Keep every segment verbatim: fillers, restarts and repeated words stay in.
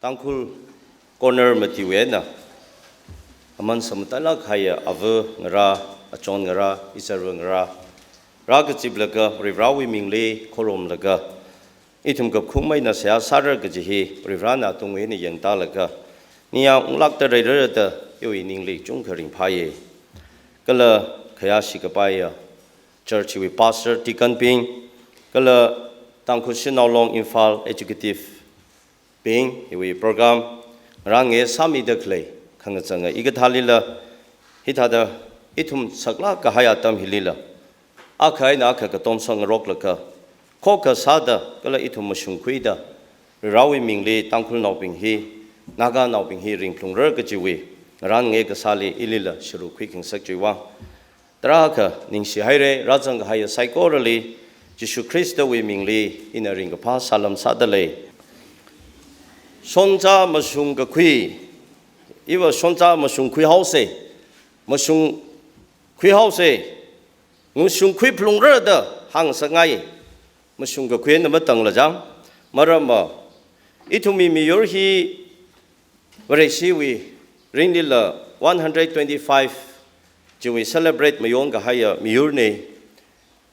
Tangkhul Corner matiwui eina aman samatailāk kahaiya ava ngarā, achon ngarā, izarva ngarā, rākaziplaga Varivarawui mingli khorumlaga, ithum kapkhaung eina seihā sāra kaji hi Varivarana atungwui eina yangtālaga, ningyāng unglākta leira da iwui ningli kachungkha ringphāya. Kala khayāshi kapaiya church wui pastor, deacon bing, kala Tangkhul Shanao Long Imphal executive bing, hiwui program ngarānngai sāmida khalei khangachanga hikathālila, hithāda ithum saklāk kahai atam hilila, akha eina akha katom sangngaroklaga, khokha sāda kala ithum mashungkhuida, Varivarawui mingli Tangkhulnaobing hi, Naganaobing hi ringphalungra kajiwui ngarānngai kasāli ilila sharuk khuikhangasak chiwui vang tarākha ningshihaira. Rāzang kahaiya saikorali Jishu Khristawui mingli ina ringkaphā salām sādalei. Shonzā mashungkakhui, iva shonzā mashungkhuihaosa, mashungkhuihaosa, mashungkhui phalungra da hāngsakngai. Mashungkakhui eina matāngla chang, maramva ithumwui miyur hi Vareshiwui mirinlila one hundred twenty-five chiwui celebrate mayong kahaiya miyurna.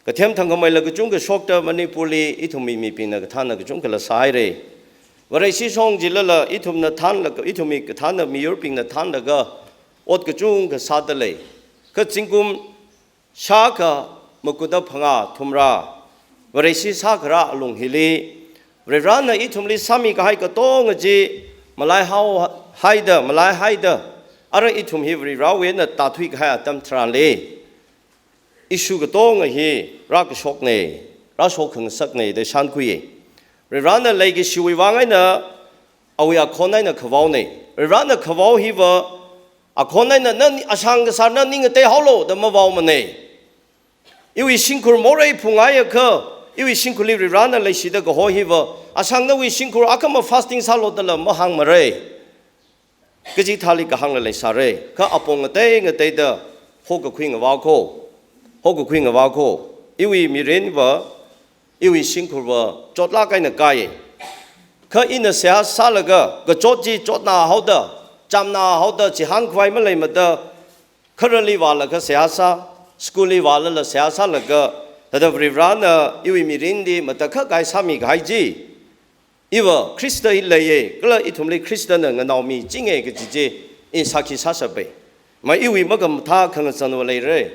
Kathem thangkhameila kachungkha shokta Manipurli ithumwui mibingna kathāna kachungkhala sāhaira. Vareshi shong chilala ithumna thānlaga, ithumwui kathāna miyurbingna thānlaga ot kachungkha sādalei. Kha zingkum shākha makuda phangā thumrā Vareshi sākharā alung hili, Varivarana ithumli sāmi kahai katonga chi malaihaohaida, malaihaida, ara ithum hi Varivarawui eina tāthui kahai atam tharanli, issue katonga hi rākashokna, rāshok khangasakna da shānkhuiya. Varivarana leikashiwui vang eina awui akhon eina khavaona. Varivarana khavao hiva akhon eina nani ashang kasā nani ngateihaolu da mavaomana. Iwui shimkhur morei phungaiakha, iwui shimkhurli Varivarana leishida kaho hiva, ashang nawui shimkhur akhama fasting sālu dala mahāngmara. Kaji thāli kahāngla leisāra. Kha apong ngatei ngateida hokakhui ngavā ko, hokakhui ngavā ko, iwui mirinva, iwui shimkhurva chotlāk eina kāya. Kha ina seihā sālaga, kachot chi chotnā haoda, chamnā haoda, chihān khavai maleimada, khararli vālaga seihā sā, school li vālala seihā sālaga, thāda Varivarana iwui mirinli matakhak kahai sāmi kahai chi, iva Khrista hi leiya, kala ithumli Khristana nganaomichinga kaji chi, i sākhi sāshapa. Ma iwui makamathā khangazanva leira.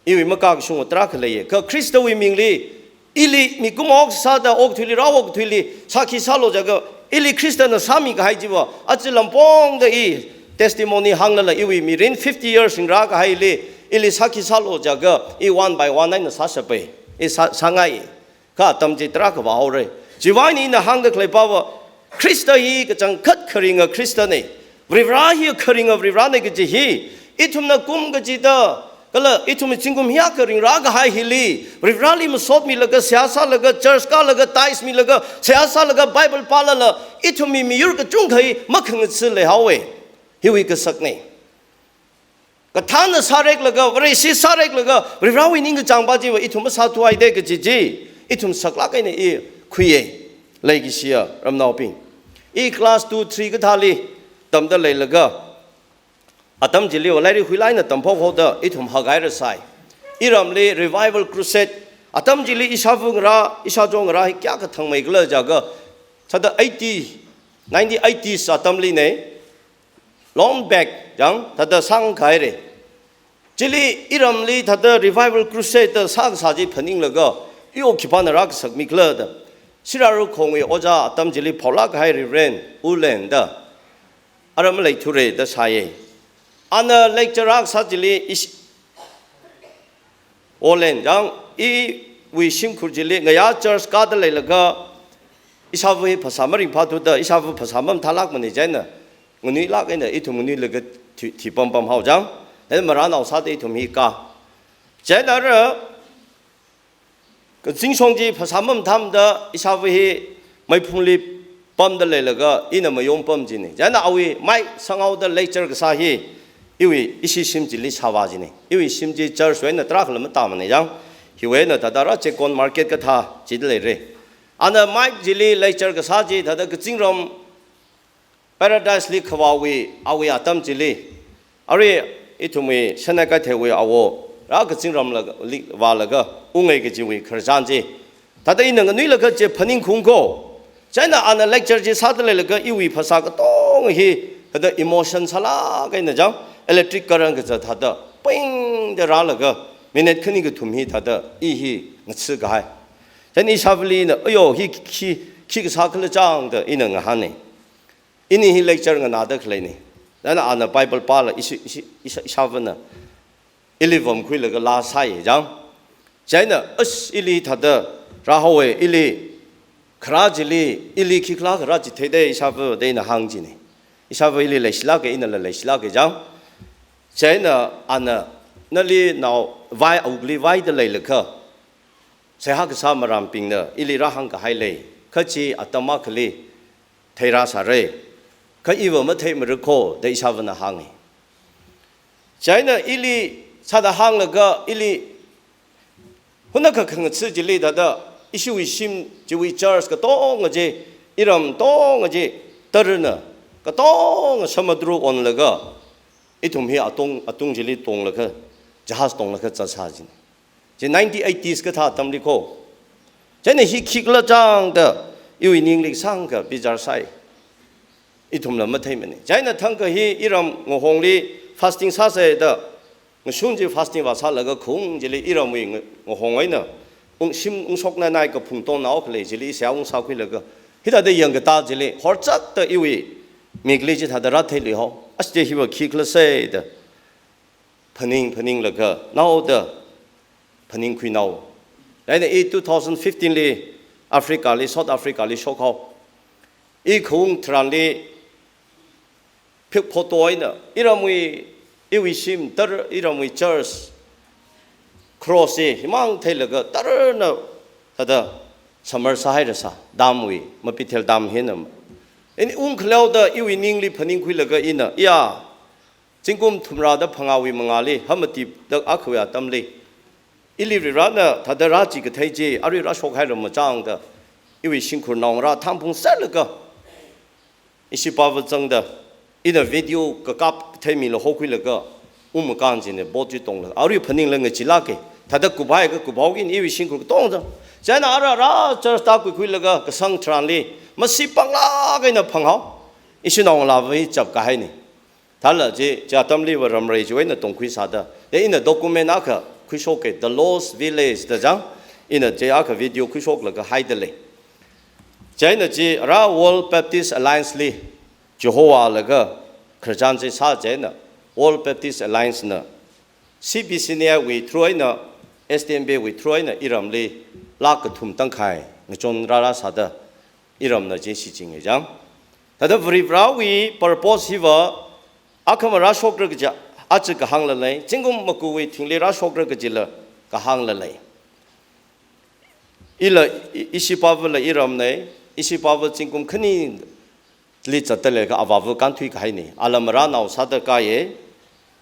Iwui makakashungva tarākha leiya. Kha Khristawui mingli, ili mikumo sāda okathuili, rao okathuili sākhi sālu jiakha, ili Khristana sāmi kahai chiva, aja lampongda i testimony hānglala iwui mirin fifty years shingra kahaili, ili sākhi sālu jiakha, i one by one eina sāshapa. I sā, sāngai. Kha atam chi tarākha vāhaora. Chiwui vang eina ina hāngda khalei pava, Khrista hi kachangkhat kharinga Khristana. Varivara hi kharinga Varivarana kaji hi, ithumna kum kachida, kala ithumwui zingkum hiyākha ringra kahai hili, Varivarali masotmilaga, seihā sālaga, church kālaga, tithes milaga, seihā sālaga, Bible pālala, ithumwui miyur kachungkha hi makhangatsi leihaowa. Hiwui kasakna. Kathāna sāreklaga, Vareshi sāreklaga, Varivarawui ningkachāng pa chiva ithum masāthuhaida kaji chi, ithum saklāk eina i khuiya, leikashiya ramnaobing. I class two, three kathāli tamda leilaga, atam chili va lairik huilāk eina tamphok haoda ithum hakhaira sai. Iramli Revival Crusade, atam chili ishāva ngarā, ishāchon ngarā hi kayākha thangmeikhala jiakha, thāda eighty, nineteen eighties atamlina, long back chang, thāda sāngkhaira. Chili iramli thāda Revival Crusade da sākasā chi phaninglaga, i okkipana rākasakmikhala da, Sirarakhongwui ojā atam chili phaolāk kahai Reverend Ulen da, ara maleithura da sāya. Ana lecture rākasā chili ish-, Olen chang, iwui shimkhur chili ngayā church kāda leilaga, ishāva hi phasā maringphāthuda, ishāva phasā mamathālākmana chieina, nganuilāk eina ithum nganuilaga thi, thi pampam hao chang, eina marānao sāda ithum hi kā. Chieina ara, kazingshong chi phasā mamathāmada ishāva hi meiphungli pamda leilaga ina mayong pam china. Chieina awui mic sanghaoda lecture kasā hi iwui ishi shim chili sāvā china. Iwui shim chi church wui eina tarākhala matāmana chang. Hiwui eina thāda rā Checkon Market kathā chida leira. Ana mic chili lecture kasā chi thāda kazingram Paradise li khavāwui, awui atam chili, arui ithumwui Shanai Katheiwui awo, rā kazingramlaga, li, vālaga, ungai kajiwui khararchan chi. Thāda ina nganuilaga chi phaningkhaung ko. Chieina ana lecture chi sāda leilaga iwui phasā katonga hi, thāda emotion sālāk eina chang, electric current kazā thāda, ping da rālaga, minute khani kathum hi thāda, i hi ngatsi kahai. Chieina ishāvali na, ayo, hi khi, khi kasā khala chang da, ina ngahāna. Ini hi lecture nganāda khaleina. Nana ana Bible pāla ishi, ishi, isha, ishāvana. Ili vamkhuilaga laa sāi chang. Chieina, as ili thāda rāhaowa, ili kharā chili, ili khikhala kharā chi theida ishāva da ina hāng china. Ishāva ili leishilāka, inala leishilāka chang. Chieina ana, nali nao vai, awukli vaida leilakha. Seihā kasā marānbingna, ili rāhāng kahai lei, kha chi atam akhali theirāsāra, kha iva matheimara ko, da ishāvana hānga. Chieina ili sāda hānglaga, ili hunakha khangatsi chili thāda, ishiwui shim chiwui church katonga chi, iram katonga chi, tarana, katonga samudru onlaga, ithum hi atung, atung chili tonglaga, jahaz tonglaga zatsā china. Chi nineteen eighties kathā atamli ko. Chieina hi khikhala chang da, iwui ningli sangkha bichar sāi. Ithumla matheimana. Chieina thangkha hi iram ngahongli fasting sāsa da, ngashun chi fasting vāsālaga khaung chili iramwui nga-, ngahong eina, ungshim ungshok nanai kaphung tongnao khalei chili, isā ungsākhuilaga. Hithāda yangkatā chili, horchakta iwui mikli chi thāda rātheiluihao. As chi hiva khikhala sai da. Phaning, phaninglaga, naoda, phaningkhuinao. Chieina i two thousand fifteen li Africa li, South Africa li shokhao. I khaung tharanli pic photo eina, iramwui, iwui shim tar, iramwui church, cross hi, himang theilaga, tarana, thāda, samar sāhairasā, dam wui, Mapithel dam hina. Ini ungkhaleoda, iwui ningli phaningkhuilaga ina, iya, zingkum thumrāda phangāwui mangāli, hamatida akhawui atamli. Ili Varivarana thāda rāchi kathei chi, arui rāshok hairam machang da, iwui shimkhur naongarā thangphung sālaga, ishi pava zangda, ina video kakap kathei mila hokhuilaga, ungmakān china boat chi tonglaga, arui phaningla ngachilāka, thāda kuphai kakuphaoki iwui shimkhur katongda. Chieina ara rā church tākhuikhuilaga, kasang tharanli, masi panglāk eina phanghao, ishi naongalāva hi chap kahaina. Thāla chi, chi atamliva ramrei chiwui eina tongkhuisāda. De ina document akha khuishoka, The Lost Village da chang, ina chi akha video khuishoklaga haida lei. Chieina chi ara World Baptist Alliance li, chihovālaga, khararchan chi sā chieina, World Baptist Alliance na, C B C N A wui through eina, S T M B wui through eina, iramli, lakh kathum tangkhai, ngachon rārāsāda, iramna chi shichinga chang. Thāda Varivarawui purpose hiva, akhama rāshokra kaja, aja kahāngla lei, zingkum makuwui thingli rāshokra kajila kahāngla lei. Ila, i-, ishi pāvala iramna, ishi pāva zingkum khanili zatdalei ka avāva kānthui kahaina. Ala marānao sāda kāya,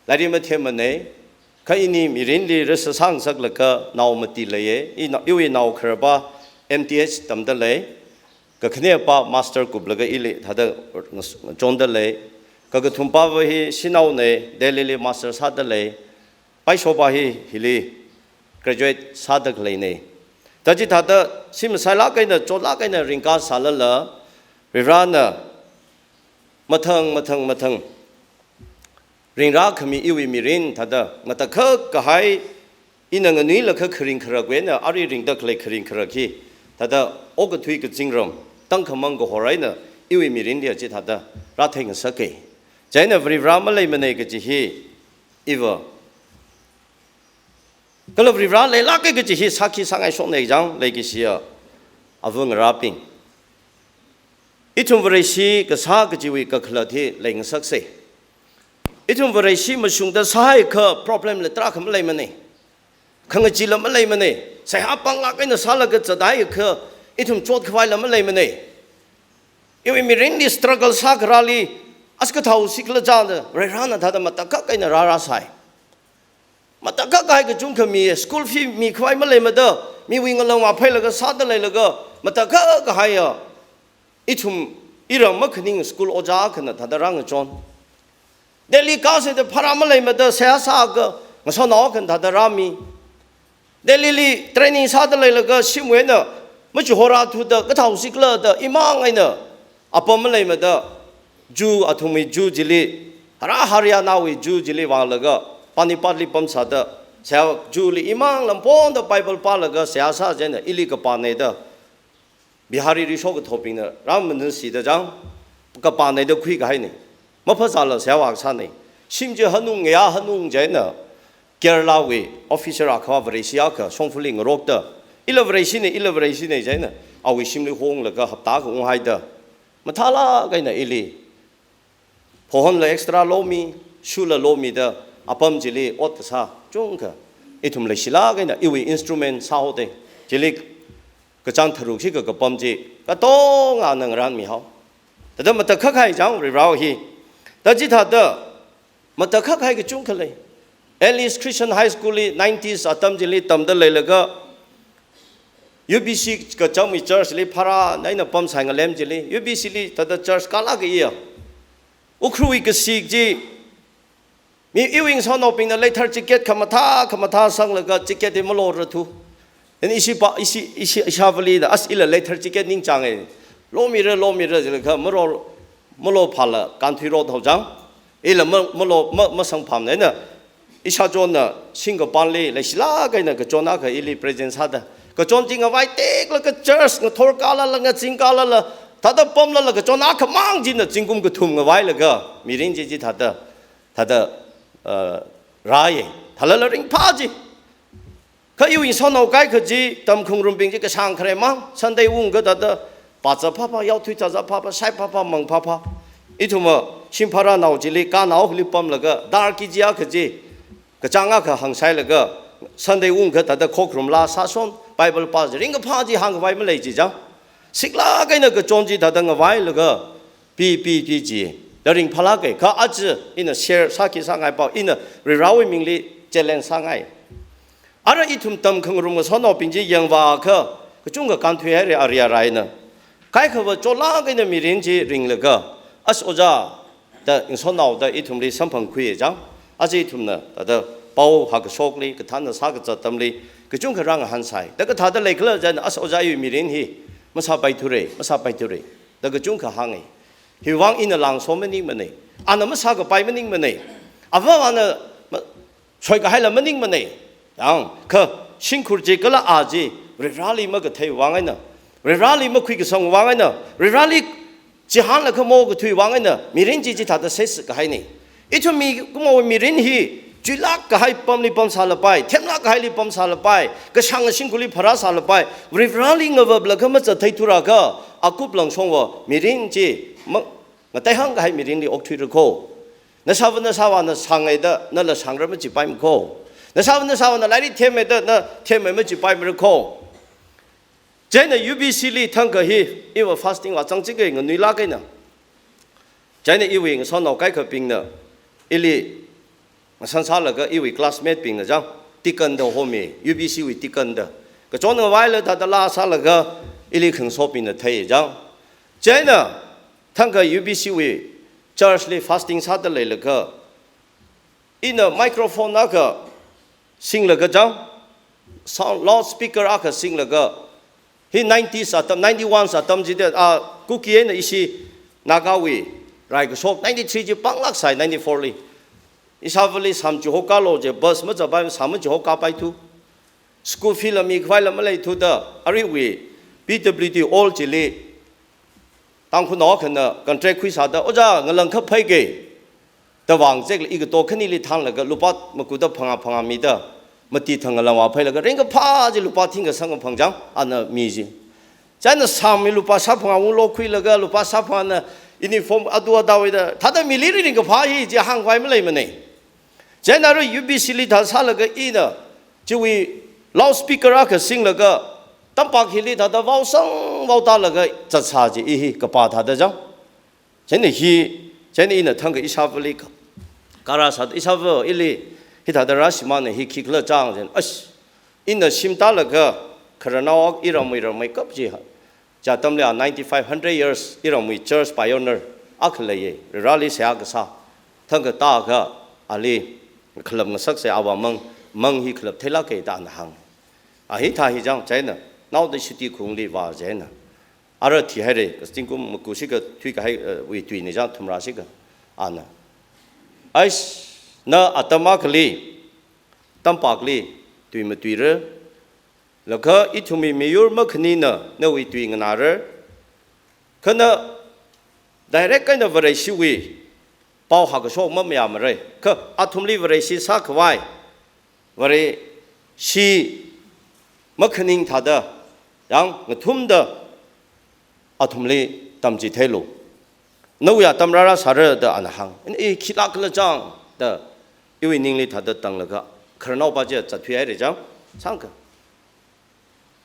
lairik mathemmana, kha ini mirinli rasa sāngasaklaga nao mati leiya, i na-, iwui nao khararpa M T H tamda lei, kakhanepā master kuplaga ili thāda chonda lei. Kakathum pāva hi shanaona, Delhi li master sāda lei. Paishopā hi hili graduate sāda khaleina. Thāda chithāda shim sailāk eina, chotlāk eina ringkasālala, Varivarana mathang, mathang, mathang ringrākhami iwui mirin thāda matakhak kahai, ina nganuilakha kharing kharakwui eina, arui ringda khalei kharing kharak hi, thāda okathui kazingram, tangkhamang kahor eina, iwui mirinli chithāda rātheingasaka. Chieina Varivara maleimana kaji hi, iva. Kala Varivara leilāka kaji hi sākhi sāngaishokna chang, leikashiya ava ngarābing. Ithum Vareshi kasā kajiwui kakhalat hi leingasaksa. Ithum Vareshi mashungda sāhaiakha problem la tarākha maleimana. Khangachee la maleimana. Seihā panglāk eina sālaga zathaiakha ithum chotkhavai la maleimana. Iwui mirinli struggle sākharāli, as kathao sikhala chang da, Varivarana thāda matakhak eina rārāsai. Matakhak kahai kachungkha mi, school fee mikhavai maleimada, miwui ngalang vāphailaga sāda leilaga, matakhak kahaiya, ithum iram makhaning school ojā akhana thāda rāngachon. Delhi kāsida pharā maleimada seihā sāakha ngasotnao akhana thāda rāmi. Delhi li training sāda leilaga shimwui eina machihorā thuda kathao sikla da imang eina apam maleimada Jew, athumwui Jew chili, harā Haryana wui Jew chili vālaga Panipat li pamsāda, seihā Jew li imang lamponda Bible pālaga seihā sā chieina ili kapānei da Bihari risho kathobingna rāmanasida chang, kapānei da khuikahainei. Maphāzāla seihā vāsānei. Shim chi hanung ngayā hanung chieina Kerala wui officer akha Vareshi akha shongfali ngarokta, ila Vareshinei, ila Vareshinei chieina awui shimli honglaga hapta akha unghaida, mathālāk eina ili phahonla extra lomi, shula lomida apam chili ot kasā chungkha ithum leishilāk eina iwui instrument sāhaodei. Chili kachāng tharuk shikha kapam chi katonga ngarān mihao. Thāda matakhak kahai chang Varewui rao hi. Thāda chithāda matakhak kahai kachungkha lei. Alice Christian High School li nineties atam chili tamda leilaga U B C kachangwui church li pharā eina pamsai ngalem chili, U B C li thāda church kālāka iya. Ukhrulwui kasik chi, mi iwui ngasotnaobingna letter jacket khamathā khamathā sanglaga jacket hi malora thu. Then ishi pa, ishi, ishi, ishāvali da, as ila letter jacket ningchānge. Lomira, lomira, jilakha maro, malo phala, kānthui ro thao chang. Ila ma, malo, ma, masangphāmana eina. Ishāchonna singkapanli leishilāk eina kachon akha ili present sāda. Kachon chi ngavai teklaga church ngathor kālala, ngazing kālala, thāda pamlala kachon akhamang china zingkum kathum ngavailaga mirin chi chithāda, thāda, uh, rāye. Thālala ringphā chi. Kha iwui ngasotnao kaikha chi tamkhangarumbing chi kashāng kharemang, Sunday ungkha thāda pāzā phāphā, yaothui zāzā phāphā, shai phāphā, mang phāphā. Ithumva shim pharānao chili, kānao akhali pamlaga, dar kiji akha chi, kachāng akha hāngsailaga, Sunday ungkha thāda khokharum laa sāshon, Bible pā chi, ringkaphā chi hāngkhavai malei chi chang. Siklāk eina kachon chi thāda ngavailaga, pi, pi, pi chi, da ringphālāke. Kha aja ina share sāki sāngai pao, ina Varewui mingli challenge sāngai. Ara ithum tamkhangarum ngasotnaobing chi yangvāakha, kachungkha kānthuihaire area raina. Kaikhava chotlāk eina mirin chi ringlaga, as ojā da ngasotnao da ithumli samphangkhuiya chang. Aja ithumna, thāda pao hākashokli, kathānna sākazat atamli, kachungkha rāngahānsai. Da kathāda leikhala chieina, as ojā iwui mirin hi, masāpaithura, masāpaithura. Da kachungkha hānge. Hiwui vang ina langso maningmanei. Ana masākapai maningmanei. Avāvana ma-, soikahaila maningmanei. Yang, kha, shimkhur chi kala a chi, Vareli makathei vang eina, Vareli makhuikasang vang eina, Vareli chihānlaga mokathui vang eina, mirin chi chithāda sāsi kahainei. Ithum mikumo mirin hi, chuilāk kahai pamli pamsālapai, themlāk kahaili pamsālapai, kashāng shimkhurli pharāsālapai, Vareli ngavaplaga mazathei thurakha, akup langshongva, mirin chi, ma-, ngateihāng kahai mirinli okthuira kho. Nashāva nashāvāna shāngaida, nala shāngra machipaimara kho. Nashāva nashāvāna lairik themmeida, na themmei machipaimara kho. Chieina U B C li thangkha hi, iva fasting vāzang chike nganuilāk eina. Chieina iwui ngasotnao kaikhabingna, ili ngasan sālaga iwui classmate bingna chang, deacon da homi, U B C wui deacon da. Kachon ngavaila thāda laa sālaga, ili khangasobingna thei chang. Chieina, thangkha U B C wui church li fasting sāda leilaga, ina microphone akha singlaga chang, sound loudspeaker akha singlaga, hi nineties atam, ninety-one atam chida, a, Kuki eina ishi Nagawui raikashok, ninety-three chi panglāk sai, ninety-four li. Ishāvali sām chihokālu je, bus mazapai, sām machihokāpai thu. School fee la mikhavaila maleithuda, aruiwui P W D hall chili, Tangkhulnao akhana contract khuisāda, ojā ngalāng kha phaike, da vāngazekla i kato khanili thānlaga, lupā makuda phangā phangā mida, mati thang ngalāng vāphailaga, ringkaphā chi lupā thingkasang kaphang chang, ana mi chi. Chieina sāmwui lupā sāphangā unglo khuilaga, lupā sāphangāna uniform adu adawuida, thāda mili ringkaphā hi chi hāngkhavai maleimanei. Chieina arui U B C li thāsālaga ina, chiwui loudspeaker akha singlaga, tampak hili thāda vaosang vaotālaga zatsā chi i hi kapā thāda chang. Chieina hi, chieina ina thangkha ishāvali ka-, karāsāda ishāva ili, hithāda rāshimānna hi khikhala chang chieina, ash, ina shim tālaga, khararnao ak iramwui rammeikap chi ha. Chi atamli a ninety-five, hundred years iramwui church pioneer akha leiya, Vareli seihā kasā. Thangkha tākha ali khalap ngasaksei, awui mang, mang hi khalap theilāka da ana hāng. A hithā hi chang, chieina naoda shuti khungli vā chieina, ara thihaira, kasting kum maku shikha thuikahai, eh, wui tuina chang thumrā shikha. Ana, "Ais, na atam akhali, tampakli tui matuira, laga ithumwui miyur makhanina nawui tui nganāra. Kha na direct eina Vareshiwui pao hākashok mamayāmara. Kha athumli Vareshi sākhavai, Vareshi makhaning thāda, yang ngathumda athumli tamchitheilu. Nawui atam rārā sāra," da ana hāng. Ina, "I, khilāk khala chang?" da iwui ningli thāda tanglaga, khararnaopa chi zatthuihaira chang, sangkha.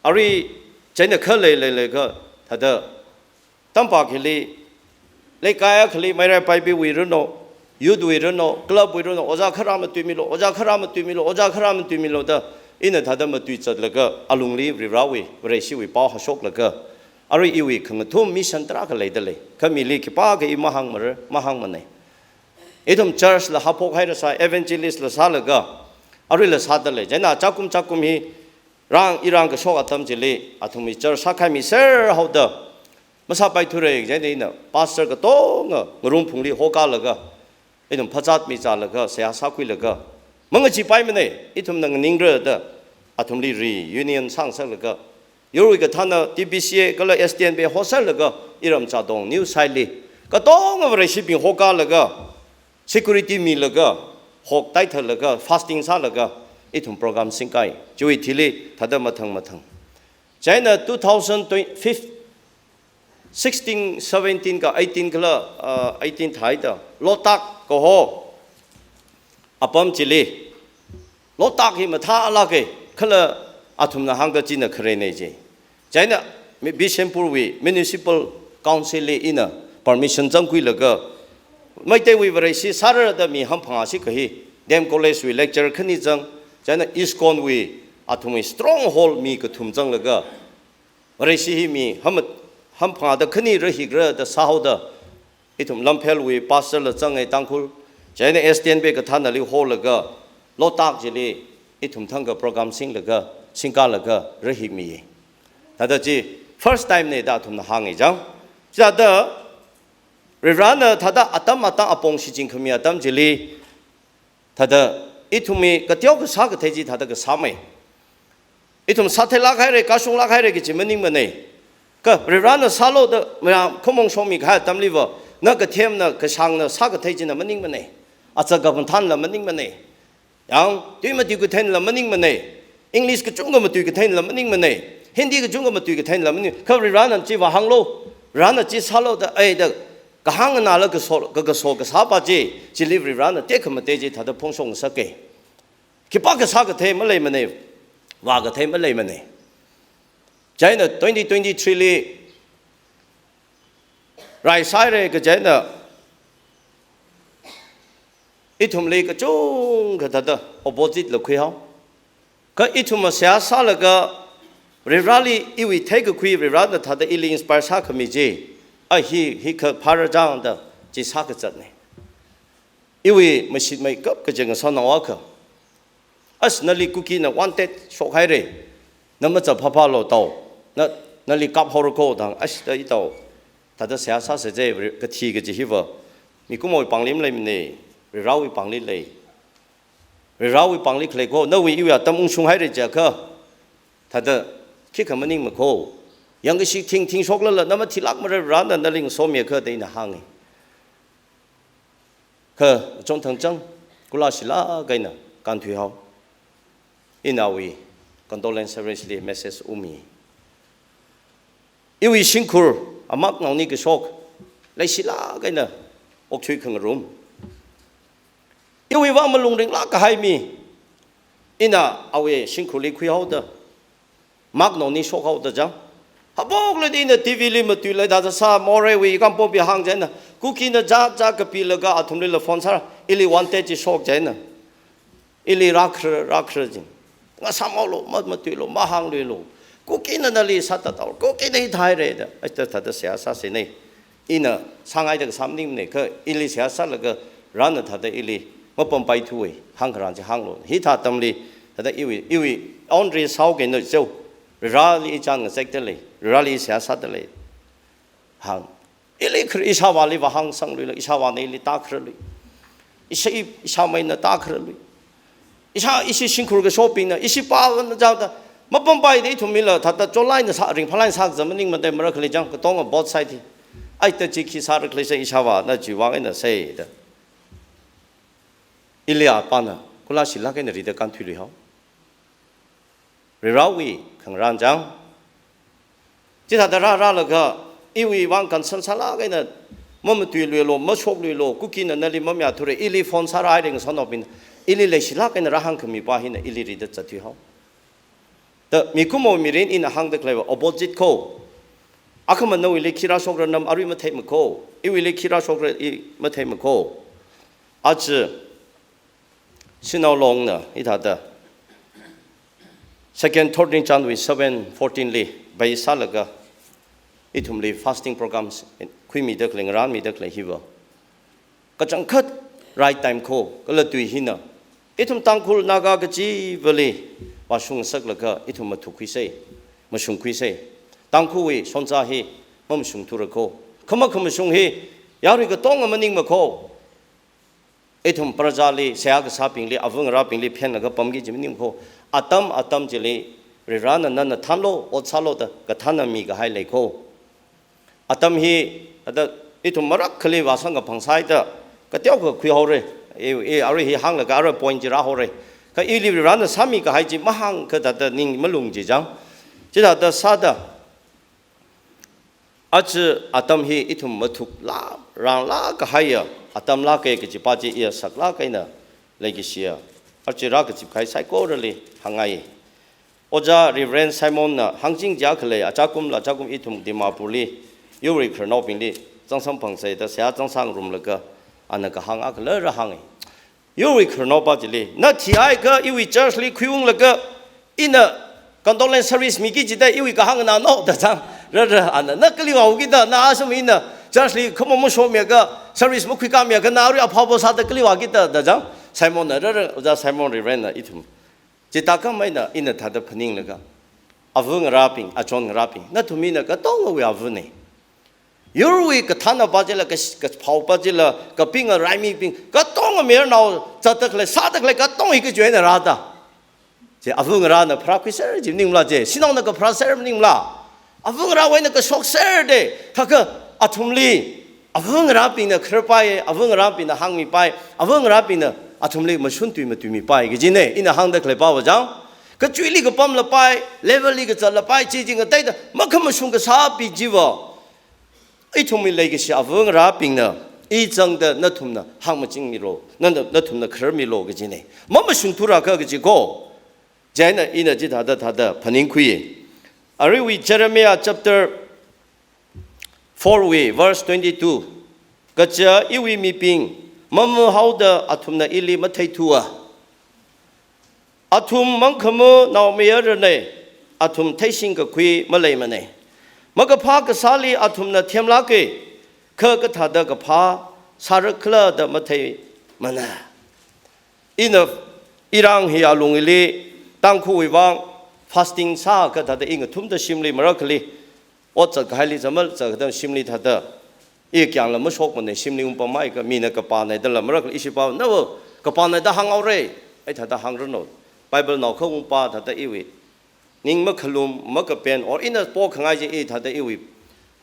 Arui chieina kha lei lei lei kha, thāda tampakli, leikai akhali mairai paibi wuiranu, youth wuiranu, club wuiranu, ojā kharā matuimilu, ojā kharā matuimilu, ojā kharā matuimilu da, ina thāda matuizatlaga, alungli Varivarawui, Vareshiwui pao hāshoklaga, arui iwui khangathum mission tarākha leida lei. Kha mili khipākha i mahāngmara, mahāngmanei. Ithum church la haophok hairasai, evangelist la sālaga, arui la sāda lei. Chieina chākum chākum hi rang, i rāngkashok atam chili, athumwui church sākhaimi serhaoda, masāpaithura, chieina ina pastor katonga ngarumphungli hokālaga, ithum phazat mizālaga, seihā sākhuilaga, mangachipaimanei, ithumna nganingra da, athumli reunion sāngasakla, yurwui kathāna T B C A kala S T N B hosālaga, iram Chadong New Site li katonga Vareshibing hokālaga, security milaga, hok taithalaga, fasting sālaga, ithum program singkai. Chiwui thili thāda mathang mathang. Chieina two thousand twenty-five, sixteen, seventeen ka eighteen kala, uh, eighteen thāida, Loktak kaho apam chili. Loktak hi mathālāka, kala athumna hāngda china khareinei ji. Chieina mi-, Bishnupurwui Municipal Council li ina permission zangkhuilaga, Meiteiwui Vareshi sāra da mi hamphangā shikha hi, D M College wui lecturer khani zang, chieina ISKCON wui athumwui stronghold mi kathum zanglaga, Vareshi hi mi hamat-, hamphangāda khani rahikra da sāhaoda, ithum Lamphelwui pastor la zangai Tangkhul, chieina S T N B kathānali holaga, Loktak chili ithum thangkha program singlaga, singkālaga rahikmiya. Thāda chi first time nei da athumna hānga chang. Chithāda Varivarana thāda atam atang apong shichinkhami atam chili, thāda ithumwui kateo kasā kathei chi thāda kasāmei. Ithum sātheilāk haira, kashunglāk haira kaji maningmanei. Kha Varivarana sālu da mayā khamong shongmi kahai atamliva, na kathem na kashāng na sākathei china maningmanei. Acha kaphanthanla maningmanei. Yang, tui matui katheinala maningmanei. English kachungkha matui katheinala maningmanei. Hindi kachungkha matui katheinala maning. Kha Varivarana chi vāhānglu, Varivarana chi sālu da, ai da, kahāng nganāla kaso, ka, kaso kasāpa chi, chili Varivarana tekhamatei chi thāda phongshok ngasaka. Khipākha sākathei maleimanei, vākathei maleimanei. Chieina twenty twenty-three li rai sāhaira kajina, ithumli kachungkha thāda opposite la khuihao. Kha ithumva seihā sālaga, Varivarali iwui theikakhui, Varivarana thāda ili inspire sākhami chi, a hi, hi kha phāra chang da, chi sākazatnei. Iwui mashitmeikap kaji ngasānao akha, "As, nali Kukina wanted shokhaira. Na maza phāphālu tao. Na, nali kaphaora ko," da hāng. As, da i tao, thāda seihā sāsa je, kathi kaji hiva mikumowui pāngli maleimanei, Varivarawui pāngli lei. Varivarawui pāngli khalei ko, nawui iwui atam ungshunghaira jiakha, thāda khikha maningma ko. Yangkashi thing thing shoklala, na mathilākmara, Varivarana nali ngasomiakha da ina hānga. Kha chonthang chang, kula shilāk eina kānthuihao. Ina awui condolence service li message umi. Iwui shimkhur, amak naoni kashok, leishilāk eina okthui khangarum. Iwui vang malung ringlāk kahai mi, ina awui shimkhurli khuihaoda, mak naoni shokhaoda chang. Haophokla da ina T V li matuila thāda sā, Morehwui Kangpokpi hāng chieina, Kukina jat jat kapilaga athumlila phone sāra, ili wanted chi shok chieina. Ili rākhra, rākhra jin. Ngasāmhaolu, ma, matuilu, mahāngluilu. Kukina nali sātataura, Kukina hithāhaira da. Aita thāda seihā sāseinei. Ina sāngaida kasā maningnei, kha ili seihā sālaga Varena thāda ili mapampaithuwei, hāngkharan chi hānglu. Hithā atamli, thāda iwui, iwui, onri sāhaokei na chao. Vareli i chān ngazekdalei, Vareli seihā sādalei. Hāng. Ili khar ishāvāli vāhāngsangluila, ishāvāna ili tākhararlui. Ishā, ishāmeina tākhararlui. Ishā, ishi shimkhur kashobingna, ishi pāvana chāngda, mapampaida ithumlila, thāda chonlaina sā, ringphālaina sākazā maningmada marakhali chang, katonga both side hi. Aita chi khi sārakhalei sai ishāvāna chiwui vang eina saida. Ili apāna, kula shilāk eina rida kānthuiluihao. Varewui khangarān chang. Chithāda rārālaga, iwui vang concern sālāk eina, mamatuiluilo, mashokluilo, Kukina nali mamayāthura, ili phone sārāhaira ngasotnaobing, ili leishilāk eina rāhāngkhami pā hina, ili rida zatthuihao. Da mikumo mirin ina hāngda khaleiva, opposite ko. Akhama nawuili khi rāshokra nam arui matheima ko. Iwuili khi rāshokra i matheima ko. Aja, Shanao Longna, hithāda, Second Thessalonians seven fourteen li, bai sālaga, ithumli fasting programs, khuimida khalei, ngarānmida khalei hiva. Kachangkhat right time ko, kala tui hina. Ithum Tangkhul Naga kachivali, vāshungsaklaga, ithum mathukkhuisei, mashungkhuisei. Tangkhulwui shongza hi, mamashungthura ko. Khama khamashung hi, yarui katonga maningma ko. Ithum prajali, seihā kasābingli, ava ngarābingli phenlaga pamki kaji maning ko. Atam, atam chili, Varena nana thanlu, ot sālu da, kathānna mikahai lei ko. Atam hi, ada, ithum marākhali vāsang kaphang sāhaida, kateokha khuihaora, i, i, arui hi hānglaga arui point chi rāhaora. Kha ili Varena sāmikahai chi mahāngkha thāda ning malung chi chang. Chithāda sāda, aja atam hi ithum mathuklā, rānglā kahaiya atam lāka kaji pā chi iya saklāk eina leikashiya. Aja rākazip kahai saikorali hāngngai. Ojā Reverend Simon na hāngching jiakha lei, achakumla achakum ithum Dimapurli, yurwui khararnaobingli, zangsang phangsāda seihā zangsang ngarumlaga, ana kahāng akhala rāhānga. Yurwui khararnao pā chili, na thihaiakha iwui church li khuiunglaga, ina condolence service miki jida iwui kahāng nano da chang, rara, ana, na kali vāki da, na asum ina church li khamo mashomiakha, service makhuikāmiakha, na arui aphāva sāda kali vāki da, da chang, Simon na, rara, Ojā Simon Reverend na ithum. Chithākhamei na ina thāda phaninglaga, ava ngarābing, achon ngarābing, nathum hina katongawui avana. Yurwui kathānna pā chila, ka, kaphao pā chila, kapinga raimibing, katonga mayarnao zatda khalei, sāda khalei, katonga hi kachiwui eina rāda. Chi ava ngarāna pharākhuiser kaji maningla chi, shanaona kapharāser maningla. Ava ngarāwui eina kashokser da, thākha athumli, ava ngarābingna khararpai, ava ngarābingna hāngmipai, ava ngarābingna athumli mashun tui matuimipai kajina, ina hāngda khalei pāva chang. Kachuili kapamlapai, level li kazatlapai, chi chi ngateida, makhamashung kasābing chiva. Ithumwui leikashi ava ngarābingna, i zangda nathumna hāngmachingmilu, na, na, nathumna khararmilu kajina. Mamashungthurakha kaji ko. Chieina ina chithāda thāda phaningkhui. Aruiwui Jeremiah chapter four wui verse twenty-two. Kaja iwui mibing, mamahaoda athumna ili matheithua. Athum mangkhamā naomayaranei, athum theishing kakhui maleimana. Makaphā kasāli athumna themlāka, kha kathāda kaphā sārakhala da matheimana. Ina, irang hi alungli, Tangkhulwui vang, fasting sākha thāda i ngathumda shimli marakhali, ot zat kahaili zamal zat kathāda shimli thāda, i kyangla mashokmana, shimli ungpamhaiakha mina kapāna dala marakhali ishi pāva, nava kapāna da hānghaora, ai thāda hāngranu. Bible naokha ungpā thāda iwui ning makhalum, makapen, or ina pokhangai chi i thāda iwui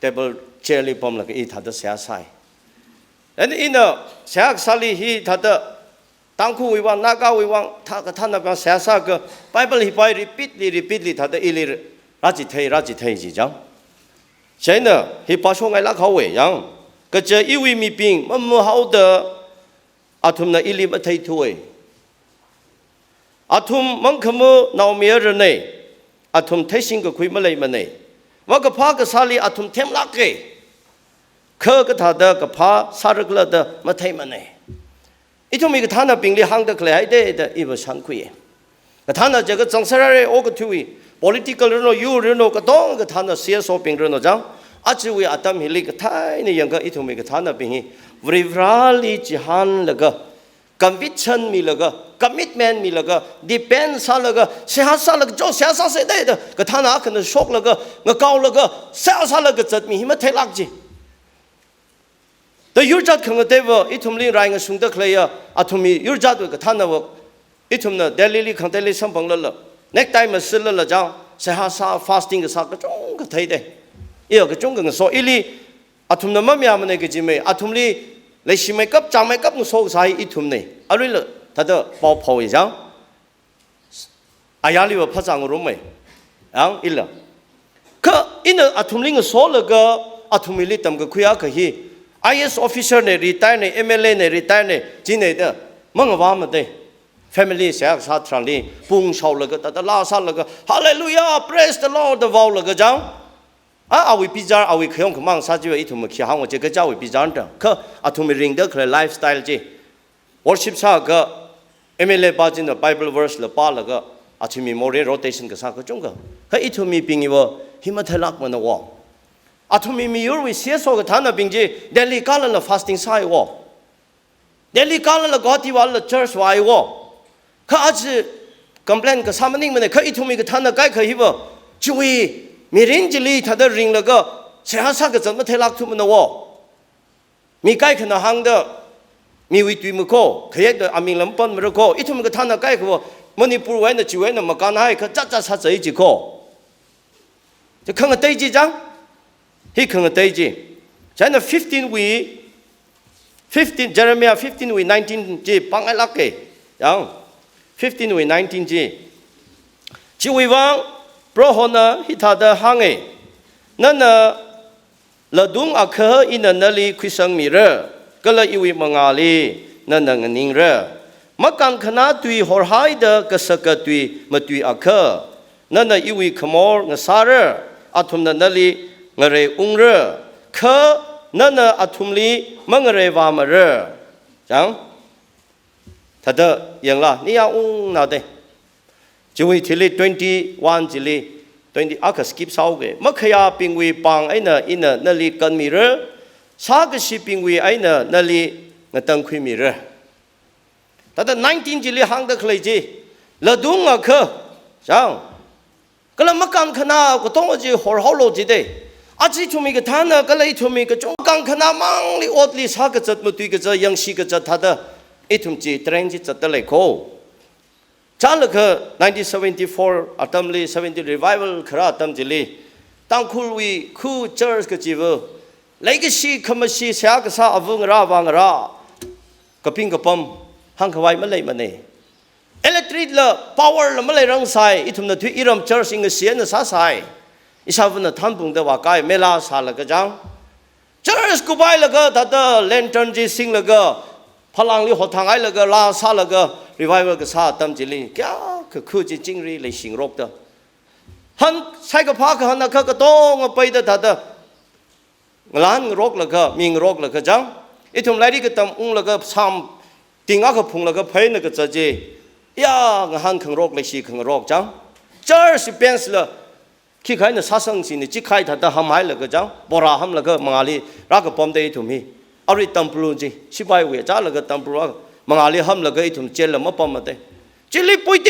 table chair li pamlaga i thāda seihā sāi. And ina seihā kasāli hi thāda Tangkhulwui vang, Nagawui vang, thā, kathānna vang seihā sākha, Bible hi pā repeatedly, repeatedly thāda ili rāchithei, rāchithei chi chang. Chieina hi pāshokngailāk haowa yang. Kaja iwui mibing, mamahaoda athumna ili matheithua. Athum mangkhamā naomayaranei, athum theishing kakhui maleimana. Makaphā kasāli athum themlāka, kha kathāda kaphā sārakhala da matheimana. Ithumwui kathānnabingli hāngda khalei haida da iva shānkhui. Kathānna jiakha zangserhaira okathuiwui, Political rino, yur rino, katonga kathāna C S O bing rino chang. Ajawui atam hili kathāna yangkha ithumwui kathānabing hi Varivarali chihānlaga, conviction milaga, commitment milaga, depend sālaga, seihā sālaga, jo seihā sāsa da da, kathāna akhana shoklaga, ngakaolaga, seihā sālaga zatmi hi matheilāk ji. Da yurjat khangateiva, ithumli rai ngasungda khaleiya, athumwui yurjatva kathānava, ithumna Delhili khangateili samphanglala, necktie masilala chang, seihā sā, fasting kasā kachungkha theida. Iya kachungkha ngaso, ili athumna mamayāmana kaji mei, athumli leishimeikap, chāmeikap ngaso kasā hi ithumna. Aruila, thāda pao phao i chang. Ayarliva phazā ngarumma. Yang ila. Kha ina athumli ngasolaga, athumwuili tamkakhui akha hi. I A S officer na retire na, M L A na retire na, china da. Mangavāmada. Family seihā sā tharanli, pung shaolaga, thāda laa sālaga, "Hallelujah, praise the Lord," da vaolaga chang. A, awui bichar, awui khayong khamāng sā chiva ithum makhi hānga chi, kaja awui bichar da. Kha athumwui ringda khalei lifestyle chi. Worship sākha, M L A pa china Bible verse la pālaga, athumwui morei rotation kasā kachungkha. Kha ithumwui bing iva, hi matheilākmana wo. Athumwui miyurwui C S O kathānabing chi, Delhi kālala fasting sāi wo. Delhi kālala Guwahati vālala church vāi wo. Kha aja complain kasā maningmana, kha ithumwui kathāna kaikha hiva, chiwui mirin chili thāda ringlaga, seihā sā kazat matheilākthuimana wo. Mi kaikhana hāngda, miwui tui makho, khayekda aming lam panmara kho, ithum kathāna kaikhava, Manipurwui eina chiwui eina makānhai kha chatchat sāchai chi kho. Chi khangatei chi chang, hi khangatei chi. China fifteen wui, fifteen, Jeremiah fifteen wui nineteen chi pāngailāka. Yang, fifteen wui nineteen chi. Chiwui vang, Prohona hithāda hānga. Nana ladung akha ina nali khuisangmira, kala iwui mangāli nana nganingra. Makānkhanā tui horhaida kasaka tui matui akha, nana iwui khamor ngasāra, athumna nali ngareiungra, kha nana athumli mangareivāmara. Chang? Thāda yangla, ni yaungnada. Chiwui thili twenty-one chili, twenty akha skip sāuga. Makhayābingwui pāng eina ina nali kanmira, sākashibingwui eina nali ngatangkhuimira. Thāda nineteen chili hāngda khalei chi, ladung akha, chang. Kala makānkhanā katonga chi horhaolu jida. Aja ithumwui kathāna, kala ithumwui kachung makānkhanā mangli otli sā kazat, matui kazat, yangshi kazat thāda, ithum chi train chi zatda lei kho. Chālakha nineteen seventy-four atamli seventy revival kharā atam chili, Tangkhulwui khu church kachiva, leikashi khamashi seihā kasā ava ngarā avā ngarā, kaping kapam, hāngkhavai maleimana. Electric la, power la maleirangsai, ithumna thui iram church inga siena sāsai. Ishāvana Thanbungda vākai, mela sālaga chang. Church kupailaga, thāda lantern chi singlaga, phalangli hothānghailaga, laa sālaga, revival kasā atam chili, kayākha khu chi chingri leishingarokta. Han, saikaphā kahān akha katonga peida thāda, ngalan ngaroklaga, mi ngaroklaga chang. Ithum lairik katam unglaga, Psalm ting akha phunglaga, phaina kazat chi. Ya, ngahān khangarok leishi khangarok chang. Church bench la, khikha eina sāsangsi ni, chikhai thāda hamhailaga chang. Bora hamlaga, mangāli rākapamda ithum hi. Arui Tampru chi, sipaiwui chālaga Tampru a, mangāli hamlaga ithum jail la mapamda. Chili puiti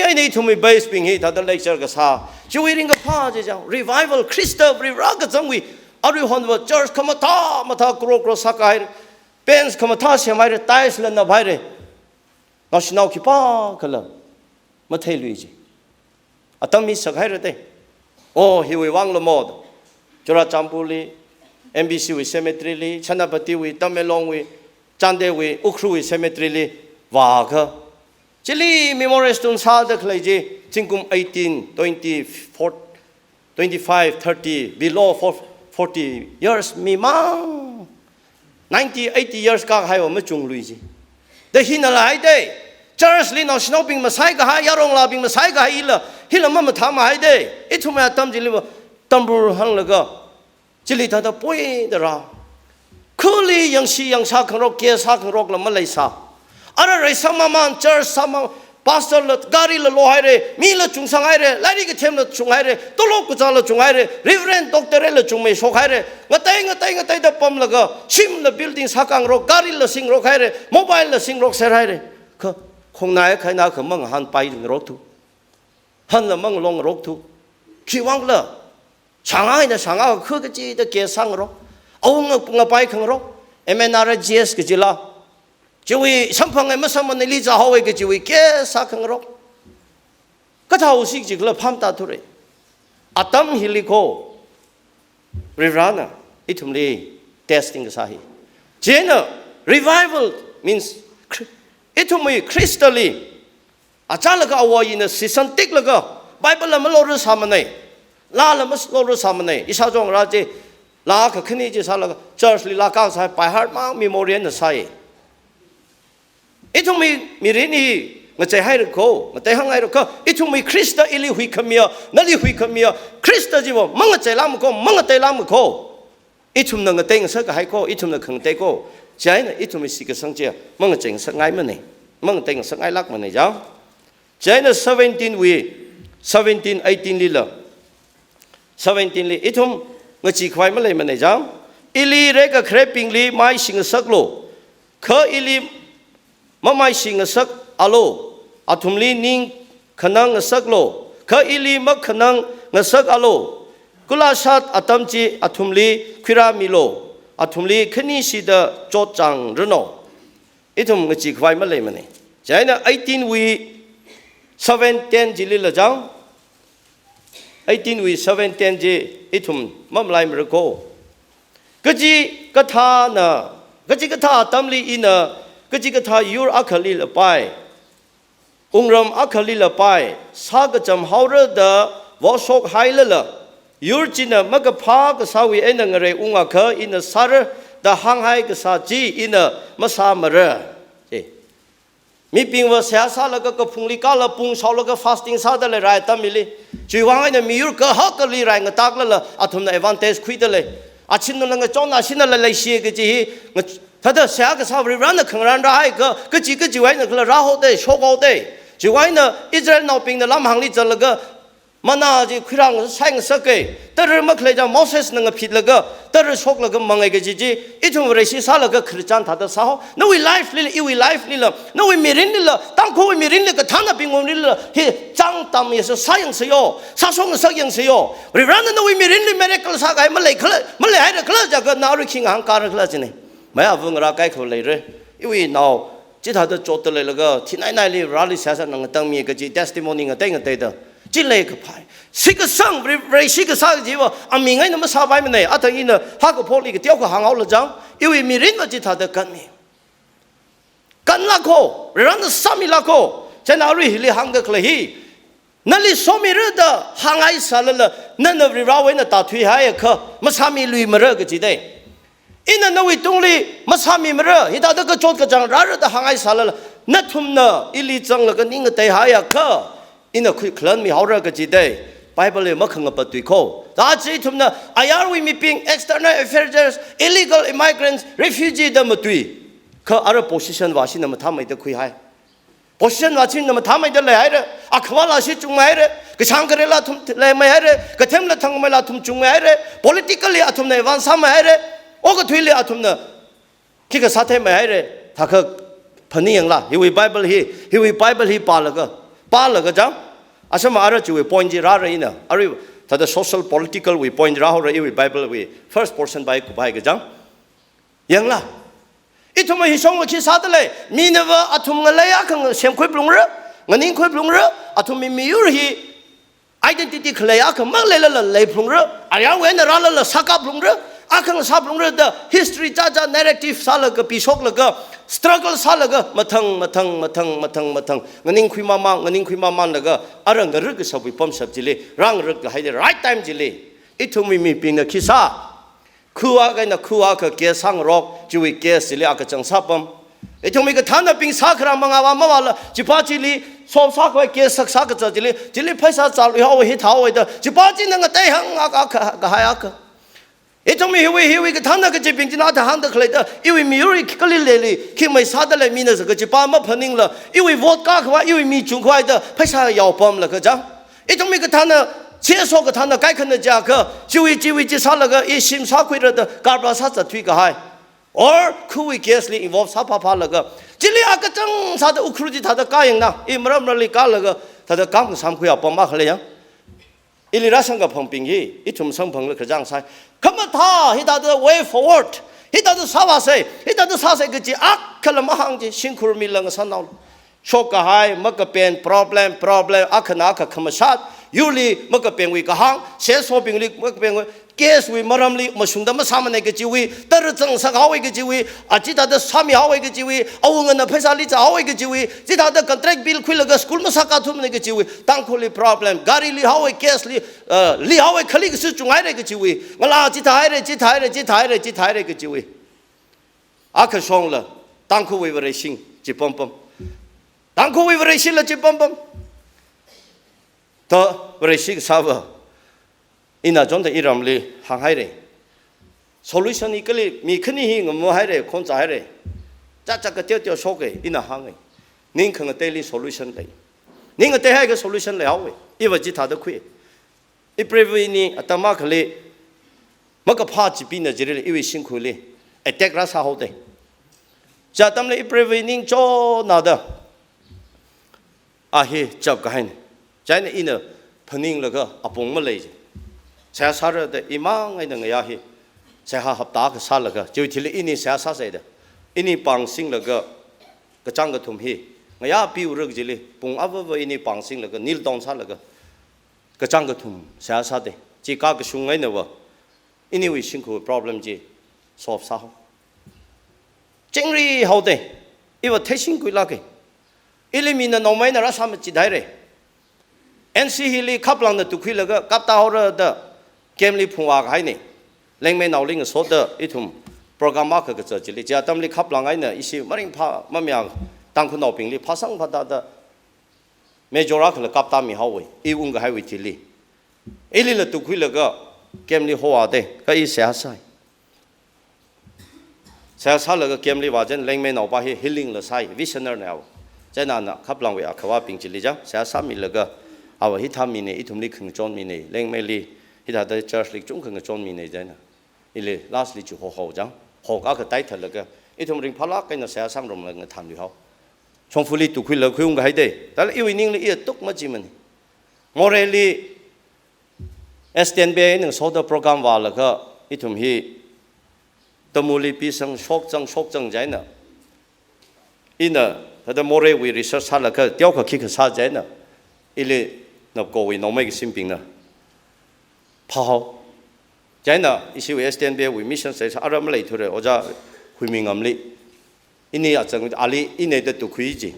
eina ithumwui base bing hi thāda lecture kasā. Chiwui ringkaphā chi chang. Revival, Khrista, Varivara kazangwui. Aruihonva church khamathā, mathā crore crore sākahai. Bench khamathā semhaira, tiles la naphaira. Naoshinao khipākhala matheilui ji. Atam hi sakhairada. Oh, hiwui vangla mo da. Churachandpurli, M B C wui cemetery li, Senapatiwui, Tamenglongwui, Chandewui, Ukhruwui cemetery li vākha. Chili memorial stone sāda khalei chi, zingkum eighteen, twenty, forty, twenty-five, thirty, below for-, forty years mimang. Ninety, eighty years kākahaiva machunglui ji. Da hinala haida. Church li naoshinaobing masaikahai, yaronglabing masaikahai ila, hila mamathāmahai da. Ithumwui atam chiliva, Tampru hānglaga, chili thāda puida rā. Khuli yangshi yangsā khangarok, care sā khangarokla maleisā. Ara reisāmamān, church sāma, Pastor la gari la lohaire, mi la chungsanghaire, lairik kathemla chunghaire, tolop kachāla chunghaire, reverend, doctorate la chungmeishokhaire, ngatei, ngatei, ngateida pamlaga, shimla building sākhangarok, gari la singrokhaire, mobile la singrokserhaire. Kha, khongnai khaina kha mangahānpaingarokthu. Hanla manglongngarokthu. Khiwuivangkhala, shāngā eina shāngā kha kachida case sāngarok. Awunga ngapaikhangarok. M N R G S kajila. Chiwui samphang eina masamphangli zāhaowa kajiwui case sākhangarok. Kathāhaosi jikhala phamtāthure. Atam hili kho, Varivarana ithumli testing kasā hi. Chieina revival means Khri-, ithumwui Khristali achālaga āwo āyina season tiklaga, Bible la malorasāmanei, laa la malorasāmanei, ishā jong rā chi, laa kakhane chi sālaga, church li laa kasā by heart mang memory eina sāi. Ithumwui mirin hi ngacheihairakho, ngateihānghairakho, ithumwui Khrista ili huikhamiya, nali huikhamiya, Khrista chiva mangacheilākmakho, mangateilākmakho. Ithumna ngateingasakkahai kho, ithumna khangatei kho. Chieina ithumwui shitkasang chi mangacheingasakngaimanei, mangateingasakngailākmanei jang. Chieina seventeen wui, seventeen, eighteen lila. Seventeen li, ithum ngacheekhavai maleimanei jang. Ili rekakharebingli maishingasaklu, kha ili mamaishingasakalu, athumli ning khanangngasaklu, kha ili makhanangngasakalu, kulashat atam chi athumli khuirāmilu, athumli khanishida chotchāngranu. Ithum ngacheekhavai maleimanei. Chieina eighteen wui seven, ten chilila jang. Eighteen wui seven, ten chi ithum mamalaimarakho. Kachikathāna, kachikathā atamli ina, kachikathā yur akhali lapai, wungram akhali lapai, sākacham haora da vāshokhailala, yur china makaphā kasāwui eina ngarei ungakha ina sāra da hānghai kasā chi ina masāmara. Chi. Mibingva seihā sālaga kaphungli kāla pung shaolaga fasting sāda leirai atam hili. Chiwuivang eina miyur kahakali rai ngatāklala athumna advantage khuida lei. Achinna ngachonna shinala leishi kaji hi, nga-, thāda seihā kasā Varivarana khangarān rāhaiakha, kachi kachiwui eina khala rāhaodei, shokhaodei. Chiwui eina Israelnaobingna lamhāngli zatlaga, manna chi khuirāngasai ngasakkahai, tara makhalei chang Mosesna ngaphitlaga, tara shoklaga mangei kaji chi, ithum Vareshi sālaga Christian thāda sāhao. Nawui life lila, iwui life lila, nawui mirinlila, Tangkhulwui mirinli kathānabingwui mirinlila, hi chang tam yasa sāyangsayo, sāshokngasak yangsayo. Varivarana nawui mirinli miracle sākahai maleikhala, maleihairakhala jiakha na arui khi ngahānkārakhala jinei. Maya avungarā kaikha leira. Iwui nao, chithāda chotta leilaga, thinainaili Vareli seihā sāngatangmi kaji testimony ngatei ngateida. Chi leikaphā. Shitkasang, Vare, Vareshi kasā kajiva, aming eina masāpaimanei, athang ina hakaphokli kateokha hānghaola jang, iwui mirinva chithāda kanmi. Kanlākho, Varivarana sāmilākho, chieina arui hili hāngkakhalei hi. Nali somira da hāngngaisālala, nana Varivarawui eina tāthuihaiakha, masāmiluimara kajidei. Ina nawui tungli masāmimara, hithāda kachot kachāng rāra da hāngngaisālala, nathumna ili zanglaga ning ngateihaiakha, ina khuikhalan mihaora kajidei. Bible li makhangapa tui kho. Thāda chi ithumna ayarwui mibing, external affairs, illegal immigrants, refugee da matui. Kha ara position vāshina mathāmeida khuihai. Position vāshina mathāmeida leihaira, akhavāla shi chungmeihaira, kashāng kharela athum leimeihaira, kathemla thangmeila athum chungmeihaira, politically athumna advance sāmeihaira, okathuili athumna khikha sātheimeihaira, thākha phaningyangla, hiwui Bible hi, hiwui Bible hi pālaga, pālaga jang, asama ara chiwui point chi rāra ina, arui thāda social political wui point rāhaora iwui Bible wui first portion bai kubai kajang. Yangla. Ithumva hishongva khi sāda lei. Minava athum ngalei akha semkhui phalungra, nganingkhui phalungra, athumwui miyur hi identity khalei akha maleilala leiphalungra, ayarwui eina rālala sākāphalungra, akha sāphalungra da history chāchā narrative sālaga pishoklaga, struggle sālaga, mathang, mathang, mathang, mathang, mathang, nganingkhui mamang, nganingkhui mamanglaga, ara ngarā kasāwui pamshap chili, rāngarā kahai the right time chili, ithumwui mibingna khi sā, khuwa kaina khuwa kha case sāngarok, chiwui case chili akachang sāpam. Ithumwui kathānabing sākharā mangāva mavāla, chipa chili, som sākhavai case sak sākacha chili, chili pheisā chāluihaowa hithāhaowa da, chipa china ngateihāng akha, akha, kahai akha. Ithumwui hiwui, hiwui kathāna kachibing china athang hāngda khaleida, iwui miyur hi kali leli, khi mai sāda lei mina sā kachipa maphaningla, iwui vote kakhavai, iwui mi chungkhavai da, pheisā yaopamlaga chang. Ithumwui kathāna, C S O kathāna kaikhana jiakha, chiwui, chiwui chi sālaga, i shim sākhuira da, karbla sāzat thuikahai. Or, khawui case li involve sāphaphalaga, chili akachang sāda Ukhrul chi thāda kāyangna, i maram marali kālaga, thāda kam kasāmkhui apam akha lei yang. Ili rāsangkaphangbing hi, ithum samphanglaga kachang sai. Khamathā, hithāda way forward, hithāda sāvāsei, hithāda sāsei kaji akhala mahāng chi, shimkhur mi lang sānao. Shokkahai, makapen, problem, problem, akhana akha khamashat, yurli makapengwui kahāng, C S O bingli makapengwui, case wui maramli mashungda masāmanei kajiwui, tara zangsak haowei kajiwui, a chithāda sāmi haowei kajiwui, awungana pheisāli zā haowei kajiwui, chithāda contract bill khuilaga school masākathumanei kajiwui, Tangkhulli problem, gari li haowei, case li, uh, li haowei, khali kasu chunghairei kajiwui, ngala chithāhairei, chithāhairei, chithāhairei, chithāhairei kajiwui. Akha shongla, Tangkhulwui Vareshi chi pampam. Tangkhulwui Vareshila chi pampam. To, Vareshi kasāva. Ina chonda iramli hānghairei. Solution hi kali, mi khani hi ngamu hairei, khon zā hairei. Cha cha kateo teo shoke, ina hānge. Ning khangateili solution lei. Ning ngateihaiakha solution leihaowe. Iva chithāda khui. April va ini atam akhali makaphā chibingna chili iwui shimkhurli attack rāsāhaodei. Chi atamli April va ini chonada a hi chapkahaina. Chieina ina phaninglaga apong malei chi. Seihā sāra da imang eina ngayā hi. Seihā hapta akha sālaga, chiwui thili ini seihā sāsei da. Ini pāngsinglaga kachāng kathum hi. Ngayā piura kajili, pung avava ini pāngsinglaga, kneel down sālaga, kachāng kathum seihā sādei. Chi kakashung einava, iniwui shimkhur problem chi solve sāhao. Chingri haodei, iva theishingkhuilāke. Ili mina nongmeina rāsāmachit hairei. N C Hilli khaplangna tukhuilaga kapta haora da camp li phungvā kahainei. Lengmeinaoli ngasoda ithum program akha kazat chili. Chi atamli khaplang eina ishi maringphā mamayā Tangkhulnaobingli phāsang phāda da major akhala kaptami haowei. I ungkahaiwui thili. Ilila tukhuilaga camp li hovādei, kha i seihā sāi. Seihā sālaga camp li vā chieina Lengmeinaopa hi healing la sāi, visionary na haowa. Chieina ana khaplangwui akhavābing chili chang, seihā sāmilaga, ava hithāminei, ithumli khangachonminei, Lengmeili, hithāda church li chungkha ngachonminei chieina. Ili last li chi hohao chang, hokha kataithalaga, ithum ringphālāk eina seihā sāngarumlaga ngathānluihao. Shongfali tukhuilaga khuiung kahaidei, thāla iwui ningli i atuk machimanei. Morehli, S T N B A ning soda program vālaga, ithum hi Tamuli pisang shokzang, shokzang chieina. Ina, thāda Morehwui research sālaga, teokha khikha sā chieina. Ili, NAPCOwui nongmei kasimbingna phāhao. Chieina, ishiwui S T N B A wui mission sāsa ara maleithurei, Ojā Huimingamli. Ini azang ali ina da tukhui chi.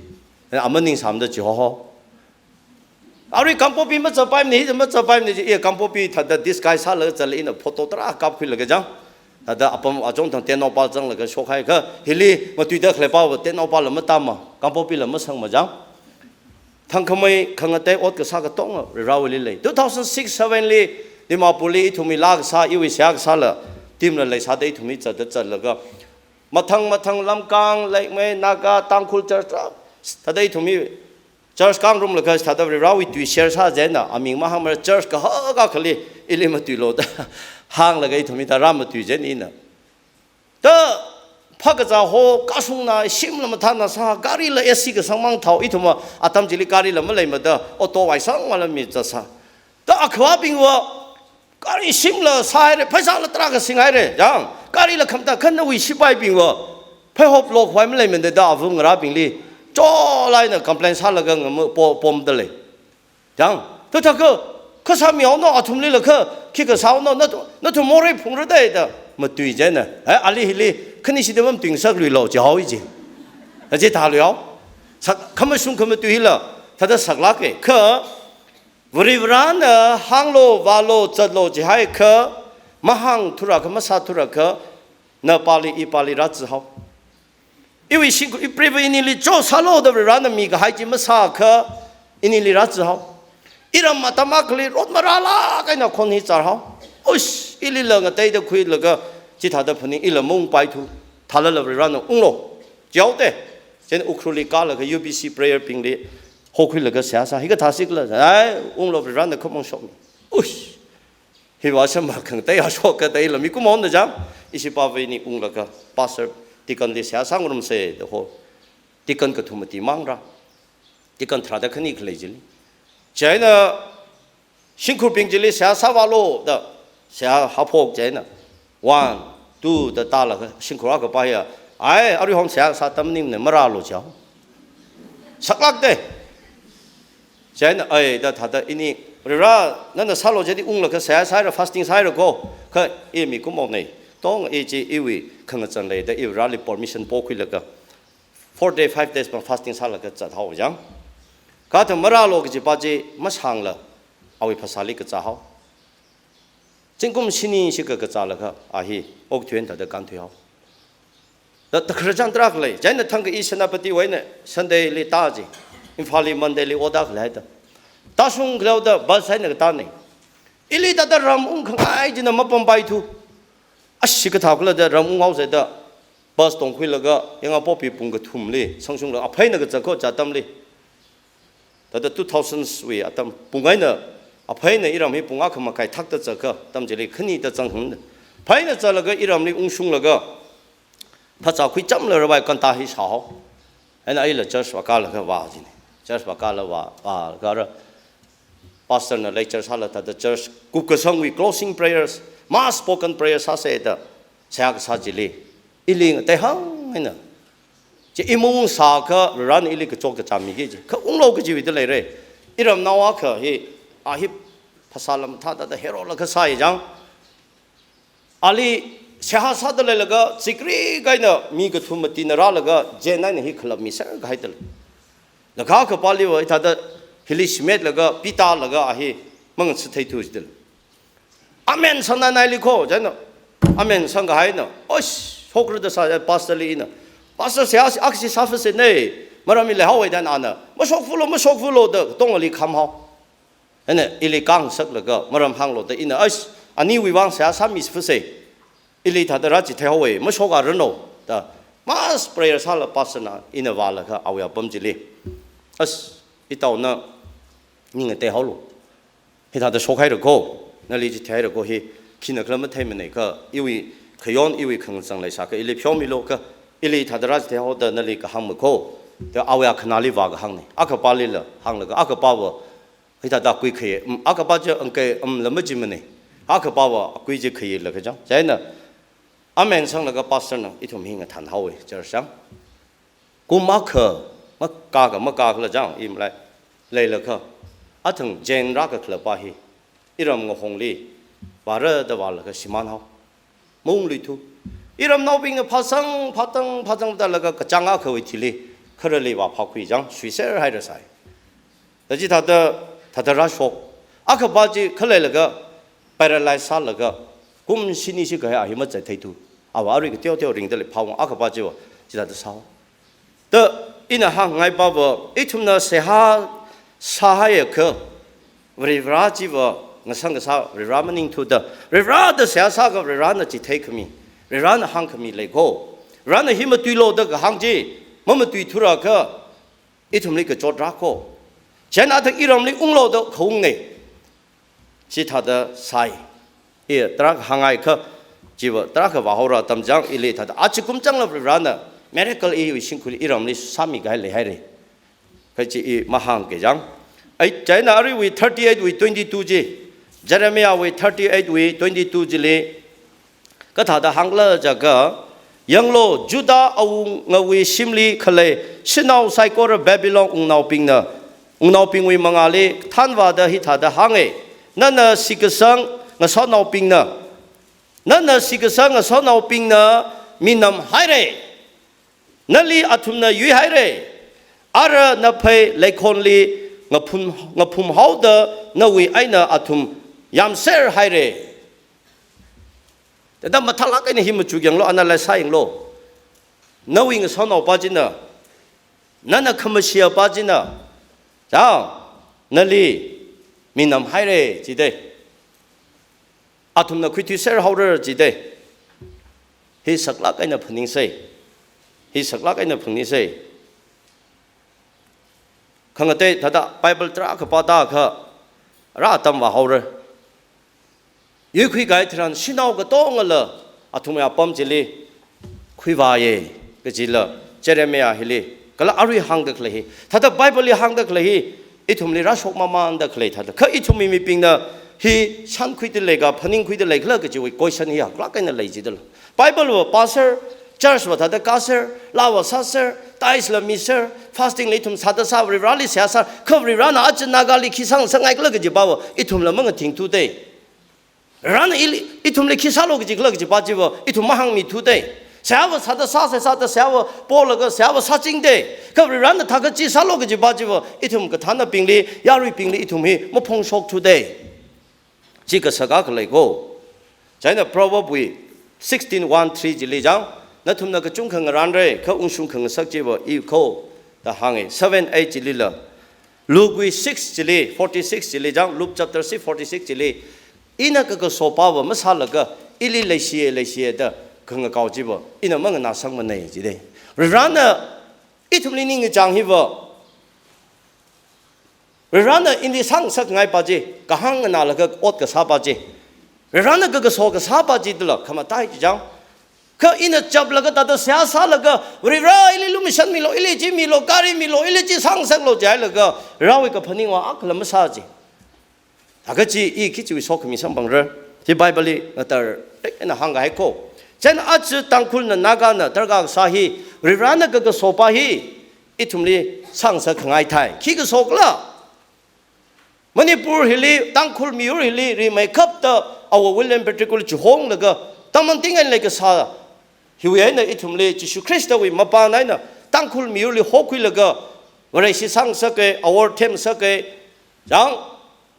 Amaning sāmada chi hoho. Arui Kangpokpi mazapaimane, hi mazapaimane chi, iya Kangpokpi thāda disguise sālaga zala ina photo tarā kapkhuilaga chang. Thāda apam achon thang Tengnoupal zanglaga shokhaiakha, hili matuida khaleipa va Tengnoupal la matamma, Kangpokpi la masangma chang. Thangkhamei khangatei ot kasā katonga Varewuili lei. Two thousand six seven li, Dimapurli ithumwui laa kasā, iwui seihā kasāla, team la leisāda ithumwui zatda zatlaga. Mathang mathang Lamkang, Liangmai, Naga, Tangkhul church, thāda ithumwui church kangrumlaga thāda Varewui tui share sā chieina, aming mahāngmara church kahak akhali ili matuilo da hānglaga ithumwui thāda rāmatui chieina ina. Da phākazā ho, kashungna, shimla mathāna sā, gari la A C kasangmang thao, ithumva atam chili gari la maleimada, auto vaisangmala mi zatsā. Da akhavābingva, gari shimla sāhaire, pheisāla tarākha singhaire, chang. Gari la khamta khanawui sipaibingva, pheihop lokhavai maleimada da avung ngarābingli, cholaina complain sālaga ngam po-, pomda lei. Chang, thāthākha, kha sāmihaono, athumlila kha, khikha sāhaono, na, nathum Moreh phungradei da, matui chieina. Hai, ali hili, khanishida mamatui ngasakluilo, chihaowe chi. Achi thāluihao. Sak, khamashung khamatui hila, thāda saklāke, kha, Varivarana hānglo, vālo, zatlo, chihaiakha, mahāngthurakha, masāthurakha, napāli, ipāli rāzihao. Iwui shimkhur, ipreivawui inili chao sālo da Varivarana mikahai chi masāakha, inili rāzihao. Iram atam akhali rot marālāk eina khon hi zārhao. Ush, ilila ngateida khuilaga, chithāda phaning ila maungpaithu. Thālala Varivarana unglu. Chihaoda. Chieina Ukhrulli kālaga U B C prayer bingli hokhuilaga seihā sā. Hikathā sikhala, ai, unglu Varivarana khamong shokmi. Ush. Hiva shama khangatei ashok kateila mikumo na jang. Ishi pāva ini unglaga, pastor, deaconli seihā sāngarumsa da ho. Deacon kathum mati mangra. Deacon tharāda khani khalei chili. Chieina shingkhurbing chili seihā sāvālu da seihā haphok chieina. One, two da tālaga shingkhur akha pāya. Ai, aruihon seihā sā atam maningmana, marālu chihaowa. Saklākda. Chieina, ai, da thāda ini, Varivara, nana sālu chili unglaga seihā sāhaira, fasting sāhaira ko. Kha i mikumona. Tong i chi iwui khangazan leida i Vareli permission pokhuilaga. Four day, five days pang fasting sālaga zathaowa jang. Kathāda marālu kajipa chi masangla, awui phasāli kazāhao. Zingkum shini shikha kazālaga, a hi, okathui eina thāda kānthuihao. Da takharachang tarākha lei, chieina thangkha i Senapatiwui eina Sunday li tā chi, Imphalli Monday li ot akha leihaida. Tāshung khaleoda bus eina katāna. Ili thāda ram ungkhangai china mapampaithu. Ashi kathā khala da ram unghaosa da bus tongkhuilaga, yangapokpi pung kathumli, sangshunglaga, aphei eina kazat ko chi atamli. Thāda two thousands wui atam pung eina, aphei eina iram hi pung akha makai thakta zatkha, atam chili khani da zangkhang. Aphei eina zatlaga iramli ungshunglaga, phazā khuichamla ravai kanta hi sāhao. Eina ila church vākālaga vā china. Church vākāla vā, vālaga ra. Pastor na lecture sāla thāda church kupkasangwui closing prayers, mass spoken prayers sāsa da, seihā kasā chili. Ili ngateihang eina. Chi i maungsākha Varena ili kachot kachāng miki chi. Kha unglu kajiwui da leira. Iramnao akha hi, a hi phasā lam thāda da herolaga sāi jang. Ali seihā sāda leilaga, zikrik eina mi kathum matina rālaga, jen eina hi khalapmiser kahai da lei. Laga kapaliva hithāda hili shimetlaga, pitālaga a hi mangasatheithu chi da lei. Amen sangnainaili ko, chieina. Amen sangkahaina. Osh, shokra da sā, pastor li ina. Pastor seihā si aksi sāfasena. Maram hi leihaowa da ana. Mashokfulu, mashokfulu da, katongali khamhao. Eina ili kāngsaklaga, maram hānglu da ina, ash, aniwui vang seihā sāmifasa. Ili thāda rāchitheihaowa, mashokranu da. Mass prayer sāla pastor na ina vālaga awui apam chili. Ash, itaona, ning ngateihaolu. Hithāda shokhaira ko, nali chitheihaira ko hi, khina khala matheimana kha, iwui khayon, iwui khangazan leisākha, ili pheomilu kha, ili thāda rāchitheihaoda nali kahāng ma ko, da awui akhanali vākahāngna. Akhapalila hānglaga, akhapava, hithāda kui khayei, um, akhapa chi angkai, um, lam majimana. Akhapava, akui chi khayeilaga jang. Chieina, amen sanglaga pastor na, ithum hi ngathānhaowa, church jang. Kum akha, makā ka, makā khala jang, i malai. Leilakha, athang jen rākakhala pa hi, iram ngahongli, vāra da vālaga shimānhao. Maungluithu. Iramnaobingna phāsang, phātang, phātang da laga kachāng akhawui thili, kharali vāphākhui jang, suiser haira sai. Da chithāda, thāda rāshok. Akhapa chi khaleilaga, paralyze sālaga, kum shini shikha a hi mazattheithu. Ava arui kateoteo ringda lei phāung, akhapa chiva, chithāda sāhao. Da ina hāngngaipa va, ithumna seihā sāhaiakha, Varivara chiva, ngasang kasā Varivara maningthuda, Varivara da seihā sākha Varivarana chitheikhami, Varivarana hāngkhami lei ko. Varivarana hi matuilu da kahāng chi, mamatuithurakha, ithumli kachot rā ko. Chieina athang iramli unglu da khaungna. Chithāda sai. I tarākha hāngngaiakha, chiva tarākha vāhaora atam jang ili thāda. Achi kum changla Varivarana, miracle iwui shimkhurli iramli sāmikahai leihaira. Kha chi i mahāngki jang. Ai, chieina aruiwui thirty-eight wui twenty-two chi, Jeremiah wui thirty-eight wui twenty-two chili, kathāda hāngkhala jiakha, yanglu, Judah awungawui shimli khalei shanao saikora Babylon wungnaobingna, wungnaobingwui mangāli thanvāda hithāda hānga, nana shitkasang ngasotnaobingna, nana shitkasang ngasotnaobingna minam haira. Nali athumna yuihaira. Ara naphei leikhonli ngaphum, ngaphumhaoda nawui eina athum yamser haira. Thāda mathālāk eina hi machukyanglu, analyze sāyanglu. Nawui ngasotnao pa china, nana khamashia pa china, chao, nali minam haira, chida. Athumna khuithuiser haora jidei. Hi saklāk eina phaningsei. Hi saklāk eina phaningsei. Khangatei thāda Bible tarākha pāda kha rā atam vāhaora. Yuikhui kahai tharan shanao katongala athumwui apam chili khuivāya kajila Jeremiah hili kala arui hāngda khalei hi. Thāda Bible li hāngda khalei hi ithumli rāshok mamanda khalei thāda. Kha ithumwui mibingna hi shānkhuida leikha, phaningkhuida leikhala kajiwui question hi haklāk eina lei jidala. Bible va pāser, church va thāda kāser, laa va sāser, tithes la miser, fasting la ithum sāda sā, Varivarali seihā sā, kha Varivarana aja Nagali khi sāngasakngaikhala kaji pā va ithumla mangathingthu dei. Varivarana ili, ithumli khi sālu kaji khala kaji pā chi va ithum mahāngmithu dei. Seihā va sāda sāsei sāda seihā va polaga seihā va sāching dei. Kha Varivarana thākha chi sālu kaji pā chi va ithum kathānabingli, yaruibingli ithum hi maphongshokthu dei. Chi kasak akha lei ko. Chieina Proverb wui sixteen one three chili chang, nathumna kachungkha ngaranra, kha ungshung khangasak chi va i ko, da hānga. Seven eight chilila, Luke wui six chili, forty-six chili chang, Luke chapter six forty-six chili, ina kakaso pā va masālaga, ili leishiya, leishiya da khangakao chi va ina manganāsangmana jidei. Varivarana ithumli ningkachāng hi va, Varivarana ili sāngasakngai pā chi, kahāng nganālaga ot kasā pā chi, Varivarana kakaso kasā pā chi dala khamatai chi chang. Kha ina chaplaga thāda seihā sālaga, Varivara ili lumashanmilu, ili chi milu, gari milu, ili chi sāngasaklu jihailaga, Varivarawui kaphaning va akhala masā chi. Thākha chi i khichiwui sokhami samphangra. Chi Bible li ngatar eina hāngkahai ko. Chieina aja Tangkhulna Nagana darkar kasā hi, Varivarana kakaso pā hi ithumli sāngasakngai thai. Khi kasokhala? Manipur hili, Tangkhul miyur hili, rimeikapta awo William Pettigrew chihonglaga, Tangkhul tingin leikasā hiwui eina ithumli Jishu Khristawui mapān eina Tangkhul miyurli hokhuilaga, Vareshi sāngasaka, awor themsaka, chang,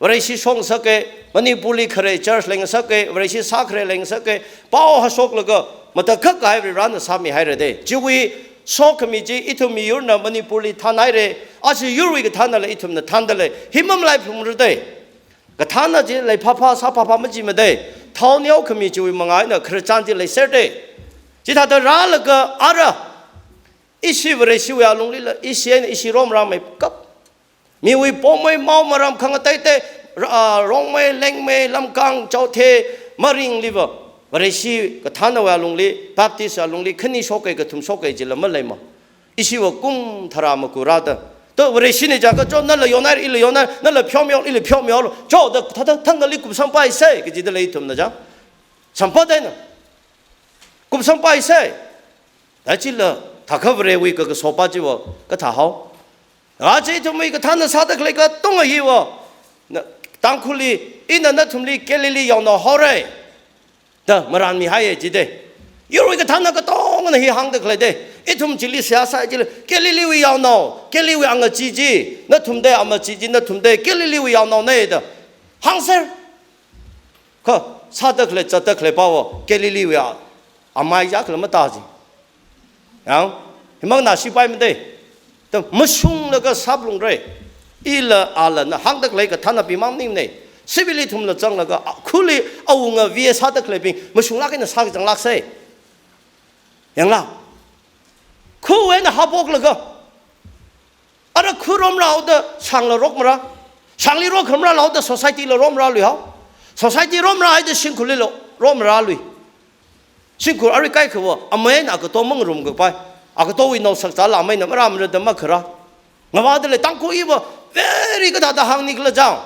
Vareshi shongasaka, Manipurli khare church leingasaka, Vareshi sākhare leingasaka, pao hashoklaga, matakhak kahai Varivarana sāmihaira dei. Chiwui sokhami chi ithum miyurna Manipurli thānhaira, aja yurwui kathānala ithumna thānda lei. Hi mamalaiphungra dei. Kathāna chi leiphāphā, sāphāphā machima dei. Thao neokhami chiwui manga eina khararchan chi leiser dei. Chithāda rālaga ara, ishi Vareshiwui alunglila, ishi eina ishi romrāmeikap. Miwui Poumei, Mao, Maram khangateitei, ra-, ah, Rongmei, Liangmei, Lamkang, Chauthei, Maringli va, Vareshi kathānawui alungli, Baptist alungli, khani shoka, kathum shoka jila maleima. Ishiva kum tharā maku rāda. To Vareshina jiakha cho, nala yonhaira, ila yonhaira, nala pheomihaolu, ila pheomihaolu. Cho da thāda thangkali kupsangpaisa, kajida lei ithumna chang. Samphang eina kupsangpaisa. Da chila, thākha Varewui kakaso pā chiva kathāhao. Aja ithumwui kathāna sāda khalei katonga hiva, na, Tangkhulli, ina nathumli Galilee yaonao haora da maranmihaiya jidei. Yurwui kathāna katongana hi hāngda khalei dei. Ithum chili seihā sāi chili, Galileewui yaonao, Galileewui angachee chi, nathum dei amachee chi, nathum dei Galileewui yaonaona da hāngser. Kha sāda khalei, zatda khalei pāva Galileewui a-, amai jiakhala mata chi. Yang, himang na shipai madei. Ta mashunglaga sāphalungra. Ila ala na hāngda khalei kathānabing mang maningmana. Sibili thumla zanglaga, a, khuli awunga V A sāda khaleibing mashunglāk eina sākazanglāksa. Yanglu. Khu eina haophoklaga, ara khu romrāhaoda shangla rokmara. Shangli rokhamarālaoda society la romrāluihao. Society romrāhaida shimkhurlila romarālui. Shimkhur arui kaikhava, amei eina agato mangarum kapai. Agatowui nao sakzāla amei eina marāmara da makharā. Ngavāda lei Tangkhul iva, very kathāda hāngni khala chang.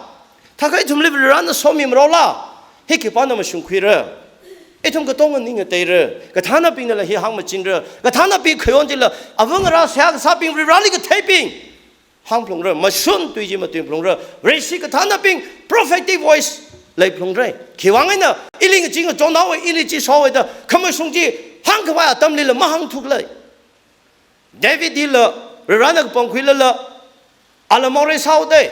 Thākha ithumli Varena somimarao la. Hi khipāna mashungkhuira. Ithum katonga ning ngateira. Kathānabingnala hi hāngmachinra. Kathānabing khayon chila, avangarā seihā kasābing, Vareli katheibing hāngphalungra, mashun tui chi matuiphalungra, Vareshi kathānabing prophetic voice leiphalungra. Khiwui vang eina, ili ngachee ngachonhaowa, ili chi shaowa da, khamashung chi hāngkhavai atamlila mahāngthuklei. David hila, Varena kapangkhuilala, ala morei sāhaodei.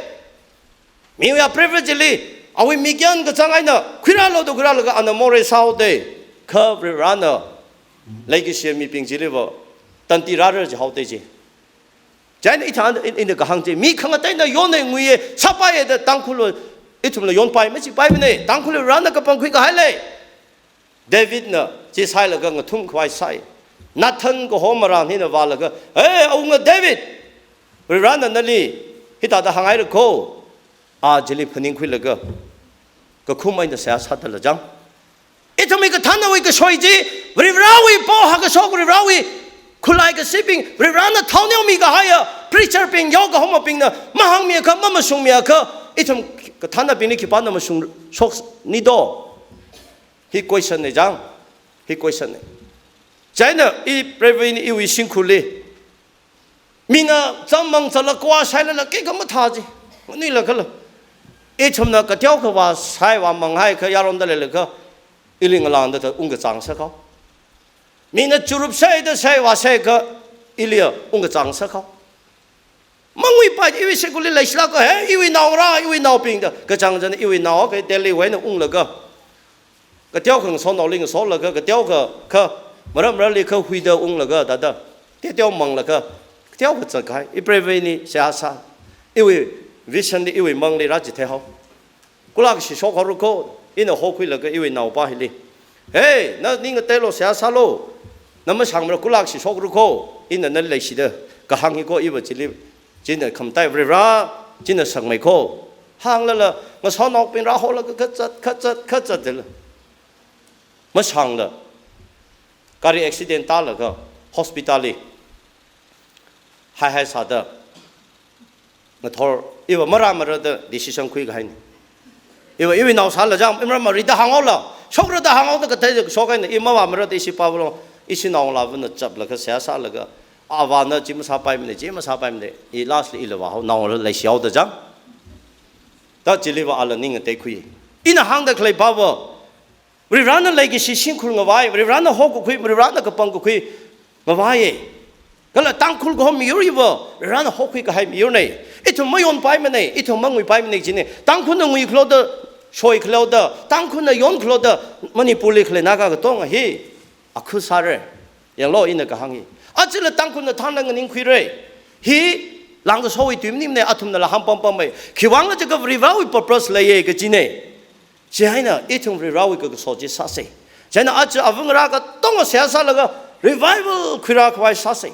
Miwui apreiva chili, awui mikyan kachāng eina, khuirālu da khuirālaga ana morei sāhaodei. Kha Varena, leikashiya mibing chiliva, tanti rāra jihaodei chi. Chieina ithān in, ina kahāng chi, mi khangateina yonei nguiya, sāpaiya da Tangkhulva Ithumla yonpai machipaimana, Tangkhulli Varena kapangkhui kahai lei. Davidna chi sailaga ngathum khavai sai. Nathan kaho marān hina vālaga, "Hey, awunga David, Varena nali hithāda hānghaira kho." A chili phaningkhuilaga kakhum eina seihā sāda lajang. Ithumwui kathānnawui kashoi chi, Varivarawui pao hākashok, Varivarawui khulai kashibing, Varivarana thaoneomi kahaiya preacher bing, yao kahomabingna mahāngmiakha, mamashungmiakha, ithum kathānnabingli khipāna mashungshokni do? Hi question na jang, hi question na. Chieina i Preivei ni iwui shimkhurli mina chāmmang chala khavā sailala kekha mathā chi. Maningla khala, ithumna kateokha vāsai vāmang haikha yaronda leilakha, ili ngalāngda ta ungkachāng sākhao. Mina churup saida sai vāsaikha, iliya ungkachāng sākhao. Manguipai, iwui shimkhurli leishilāka, he, iwui naongarā, iwui naobing da kachāng chāng, iwui nao kha Delhi wui eina unglaga, kateokha ngasotnaoli ngasolaga, kateokha kha marāmarāli kha huida unglaga, thāda teoteo manglaga, kateokha zatkahai. I Preivei ni seihā sā, iwui vision li, iwui mangli rāchitheihao. Kula kashi shokhaora kho, ina hokhuilaga iwui naopa hili, "Hey, na ning ngateilu, seihā sālu. Na mashāngmara, kula kashi shokra kho, ina nali leishida kahāng hi kho," iva chili, china khamataiya Varivara, china sangmei kho. Hānglala, ngasotnaobing rāholaga kazat, kazat, kazat dala, mashāngla, gari accident tālaga hospital li haihai sāda ngathor, iva marāmarāda decision khuikahaina. Iva iwui nao sāla jang, imra marida hānghaola, shokra da hānghaoda kathei shok eina, i mavāmarāda ishi pāvalo, ishi naongalāvana chaplaga seihā sālaga, avāna chi masāpaimana, chi masāpaimana, i last li ila vāhao, naola leishihaoda jang. Ta chiliva ala ning ngateikhui. Ina hāngda khalei pāva, Varivarana leikashi shimkhur ngavai, Varivarana hokakhui, Varivarana kapangkakhui ngavaiya. Kala Tangkhul kaho miyur hiva Varivarana hokhui kahai miyurna. Ithum mayonpaimana, ithum manguipaimana jina. Tangkhulna nguikhaluda, shoikhaluda, Tangkhulna yonkhaluda, Manipurli khalei Naga katonga hi akhu sāra. Yanglu ina kahāng hi. Achila Tangkhulna thānla nganingkhuira. Hi langkashowui tui maningmana, athumnala hāngpampammei. Khiwuivang jiakha Varivarawui purpose leiya kajina. Chieina ithum Varivarawui kakaso chi sāsa. Chieina aja avāngarā katonga seihā sālaga revival khuirā khavai sāsa.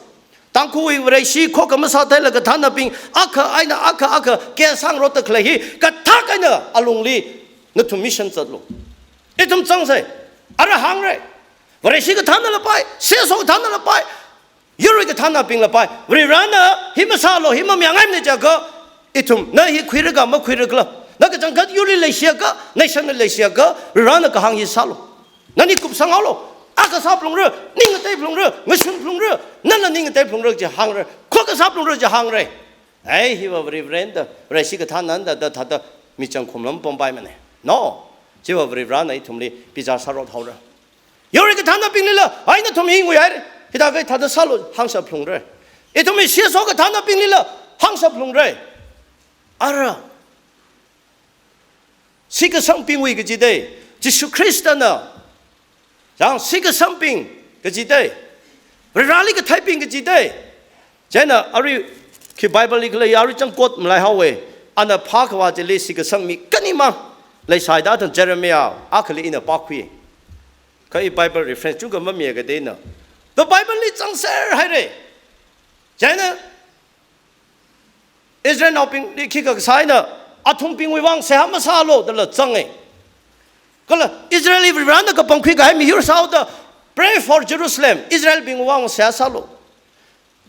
Tangkhulwui Vareshi khokha masātheilaga kathānnabing akha eina akha akha kayāsang rotda khalei hi kathak eina alungli nathum mission zatlu. Ithum zangsa. Ara hāngra. Vareshi kathānna lapai, C S O kathānna lapai, yurwui kathānnabing lapai, Varivarana hi masālu, hi mamayāngaimana jiakha, ithum, na hi khuira khala makhuira khala, na kachangkhat yurli leishiakha, nation li leishiakha, Varivarana kahāng hi sālu. Nani kupsanghaolu, akha sāphalungra, ning ngateiphalungra, ngashunphalungra, nala ning ngateiphalungra chi hāngra, khokha sāphalungra chi hāngra. Ai, hiva Varivarana da, Vareshi kathānnana da, da thāda michang khumlam pampaimana. No, chiva Varivarana ithumli bichar sārot haora. Yurwui kathānnabinglila, ai nathum hi nguihaira, hithākha thāda sālu, hāngshaphalungra. Ithumwui C S O kathānnabinglila hāngshaphalungra. Ara, sikasangbingwui kajida, Jishu Khristana, jang sikasangbing kajida, Varivarali katheibing kajida. Chieina arui khi Bible li khalei arui chang quote malaihaowa, ana phākhavā chili sikasang mi kanimang leisai da thān Jeremiah akhali ina pākhui. Kha i Bible reference chungkha mamiakha da ina, the Bible li zangser haira. Chieina Israelnaobingli khikha kasā eina, athumbingwui vang seihā masālu dala zanga. Kala Israelli Varivarana kapangkhui kahai miyur sāhaoda, pray for Jerusalem, Israelbingwui vang seihā sālu.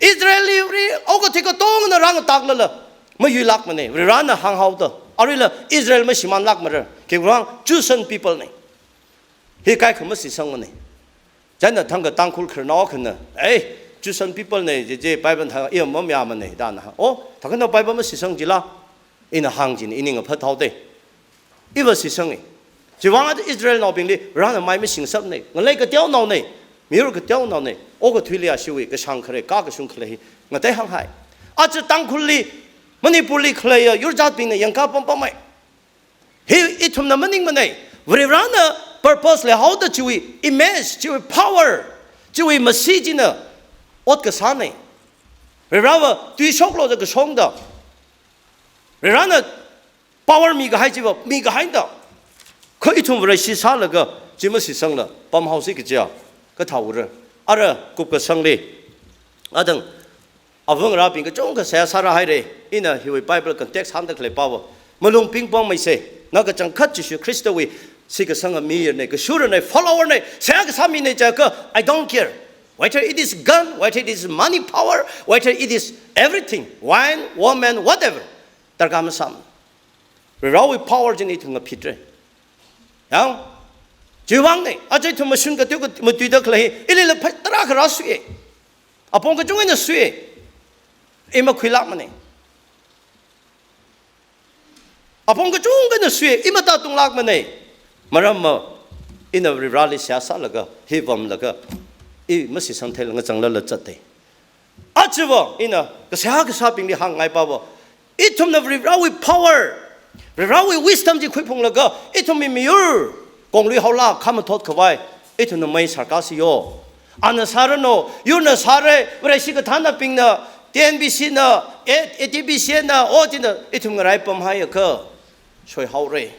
Israelli ri okathui katongana rāngataklala mayuilākmana, Varivarana hānghaoda. Aruila Israel mashimānlākmara. Khiwuivang chosen people na. Hi kaikha masisangmana. Chieina thangkha Tangkhul khararnao akhana, "Ei, chosen people na, je, je, Bible thang, iya mamayāmana," da na hāng. "Oh, thangkha na Bible masisang jila?" Ina hāng jina, i ning aphat haoda. Iva sisanga. Chiwuivang ada Israelnaobingli Varena mai masingshapna. Ngalei kateonaona, miyur kateonaona. Okathuili ashiwui kashāng khare, kakashung khare hi ngatei hānghai. Aja Tangkhulli, Manipurli khaleiya yurjatbingna yangkā pampammei. Hi ithumna maningmana. Varivarana purpose leihaoda chiwui image, chiwui power, chiwui masi china ot kasāna. Varivarava tuishoklu da kashongda, Varivarana Power mikahai chiva, mikahai da. Kha ithum Vareshi sālaga, chi masisangla, pamhaosi kajiya, kathā ura. Ara kupkasangli, adang, avangarābing kachungkha seihā sārāhaira, ina hiwui Bible context hāngda khalei pava. Malung pingpong maise, na kachangkhat Jishu Khristawui, shitsanga miyurna, kashurna, followerna, seihā kasā mina jiakha, I don't care. Whether it is gun, whether it is money power, whether it is everything, wine, woman, whatever. Darkar masāmana. Varivarawui power china ithum ngaphitra. Yang, chiwui vangna, aja ithum mashun kateo ka matuida khalei, ilila phei tarākha rāsui. Apong kachungkha eina sui. I makhuilākmana. Apong kachungkha eina sui, i matatunglākmana. Maramva, ina Varivarali seihā sālaga, hi pamlaga, i masisang theilaga changlala zatta. Achiva, ina, kaseihā kasābingli hāngngai pava. Ithumna Varivarawui power, Varivarawui wisdom chi khuiphunglaga, ithumwui miyur, konglui haola, khamathot khavai, ithumna mei sarkasi yo. Ana sāranu, yurna sāra, Vareshi kathānabingna, T N B C na, A-, A T B C na, o china, ithum ngarai pamhaiakha, soihaora.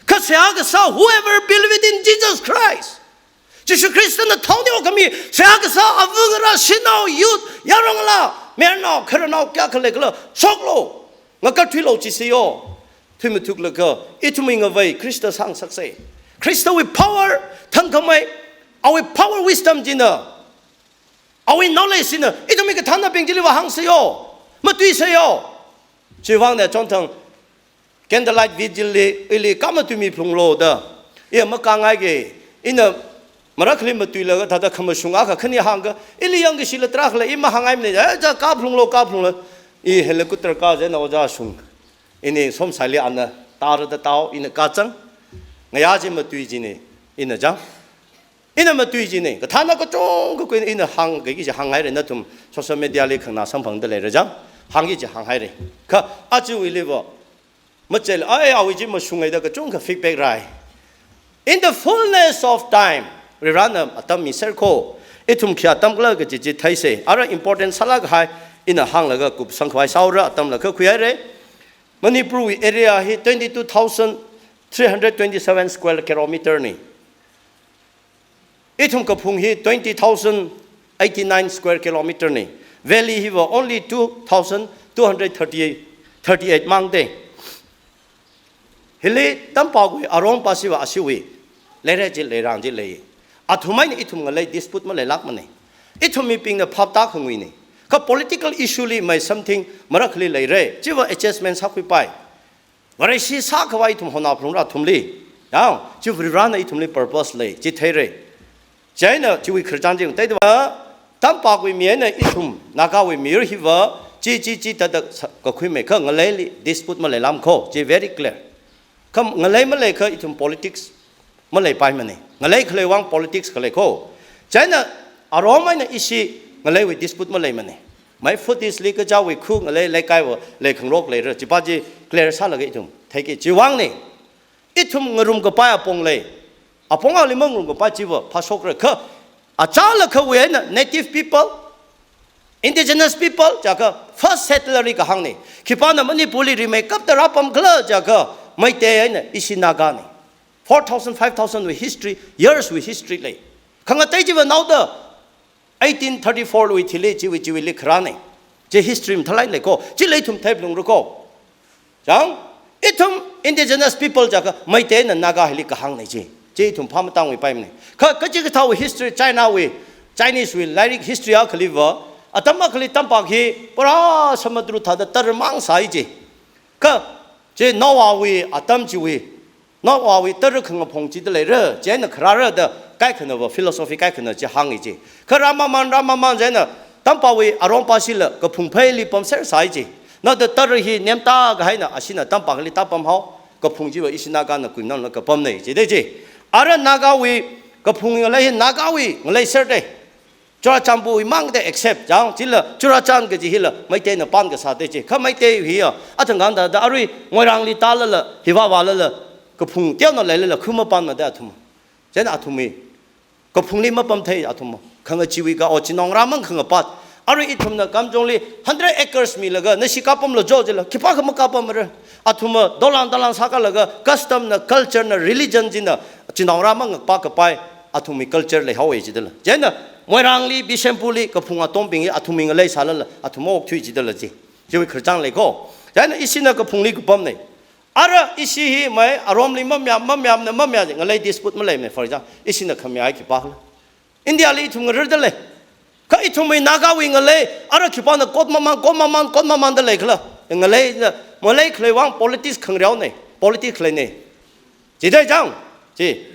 Kha seihā kasā, whoever believe in Jesus Christ, Jishu Khristana thaoniu khami, seihā kasā avangarā, shanao, youth, yaronla, mayarnao, khararnao, kayākha leikhala, shoklu, ngakatthuilu jise yo. Thuimathuklaga, ithumwui ngavei, Khrista sāngasaksa. Khristawui power, thangkhamei, awui power wisdom china, awui knowledge china, ithumwui kathānabing chiliva hāngsa yo. Matuisa yo. Chiwui vangna chonthang, candlelight vigil li, ili kha matuimi phalunglu da. Iya makāngaiki, ina marakhali matuilaga thāda khamashung akha khani hāngakha, ili yangkashila tarākha lei, i mahāngngaimana, eh, ja kha phalunglu, kha phalunglu. I helicopter kā jina ojā shung. Ini somsaili ana, tara da tao, ina kazang. Ngayā chi matui china, ina zang. Ina matui china, kathāna kachungkha khuina ina hāngki kaji hānghaira nathum, social media li khangna samphangda leira zang, hāngki kaji hānghaira. Kha, aja wuiliva, machel, ai, awui chi mashungngaida kachungkha feedback rāi. In the fullness of time, Varivarana atam miser kho, ithum khi atam khala kaji chi theisa, ara important sālāk kahai, ina hānglaga kupsang khavai sāura atamla kha khuihaira. Manipurwui area hi twenty-two thousand three hundred twenty-seven square kilometer na. Ithum kaphung hi twenty thousand eighty-nine square kilometer na. Valley hiva only two thousand two hundred thirty-eight, thirty-eight mang da. Hili tampakli aruipa siva ashiwui. Leira chi leirang chi lei. Athum eina ithum ngalei dispute maleilākmana. Ithum mibingna phap tākhanguina. Kha political issue li mai something marakhali leira. Chiva adjustment sākhuipai. Vareshi sākhavai ithum hona phalungra athumli. Yang, chi Varivarana ithumli purpose lei, chi theira. Chieina chiwui khararchan chi teida va, tampakli mi eina ithum, Nagawui miyur hiva, chi, chi, chi, thāda sa-, kakhuimei kha ngaleili dispute maleilām kho, chi very clear. Kha ngalei maleiakha ithum politics maleipaimana. Ngalei khaleiwui vang politics khalei kho. Chieina aruiwui eina ishi ngaleiwui dispute maleimana. Mai footage li kachāwui khu ngalei leikaiva leikhangarok leira. Chipa chi clear sālaga ithum theiki chiwui vangna. Ithum ngarumkapai apong lei. Apong ali mangarumkapai chiva phāshokra kha. Achālakhawui eina native people, indigenous people, jiakha first settler li kahāngna. Khipāna Manipurli rimeikapta rāpam khala jiakha Meitei eina ishi Nagana. Four thousand, five thousand wui history, years wui history lei. Khangatei chiva naoda eighteen thirty-four wui thili chiwui chiwuili kharāna. Chi history mathālāk lei kho. Chili ithum theiphalungra kho. Chang, ithum indigenous people jiakha Meitei eina Naga hili kahāngna chi. Chi ithum phap matāngwui paimana. Kha, kachikathāwui history, China wui, Chinese wui lairik history akhaliva, atam akhali tampak hi pura samudra thāda tara mang sāi chi. Kha, chi Noahwui atam chiwui, Noahwui tara khangaphong chida leira, chieina kharāra da kaikhanava philosophy kaikhana chi hāngi chi. Kha rāmamān, rāmamān chieina tampakli aruipa shila kaphung pheili pamser sāi chi. Nada tara hi nemtā kahaina ashina tampakli tāpamhao, kaphung chiva ishi Nagana kuinamla kapamna chida chi. Ara Nagawui kaphung ngalei hi Nagawui ngalei ser da. Churachandpurwui mang da except, chang, chila Churachandpur kaji hila Meiteina pan kasā da chi. Kha Meitei hiya, athang kang da, da arui Moirangli tālala, hiva vālala, kaphung teona leilala, khu mapanmada athum. Chieina athumwui kaphungli mapamthei athum. Khangacheewui ka, o chinong rāmang khangapat. Arui ithumna Kamjongli hundred acres milaga, nashi kapamlu jo jila, khipākha makapamra. Athumva dolang dolang sākalaga, custom na, culture na, religion china, chinaongarā mangakpa kapai, athumwui culture leihaowa jidala. Chieina, Moirangli, Bishnupurli, kaphung atombing hi, athumwui ngalei sālala, athum okthui jidala chi. Chiwui khararchān lei ko. Chieina ishina kaphungli kapamna. Ara ishi hi mai, aromli mamayā, mamayāmana mamayā, ngalei dispute maleimana, for example, ishina khamayā khipākhala. India li ithum ngararda lei. Kha ithumwui Nagawui ngalei, ara khipāna court mamān, court mamān, court mamānda leikhala. Ngalei na, ngalei khaleiwui vang politics khangareona, politics khaleina. Chithāda chang, chi.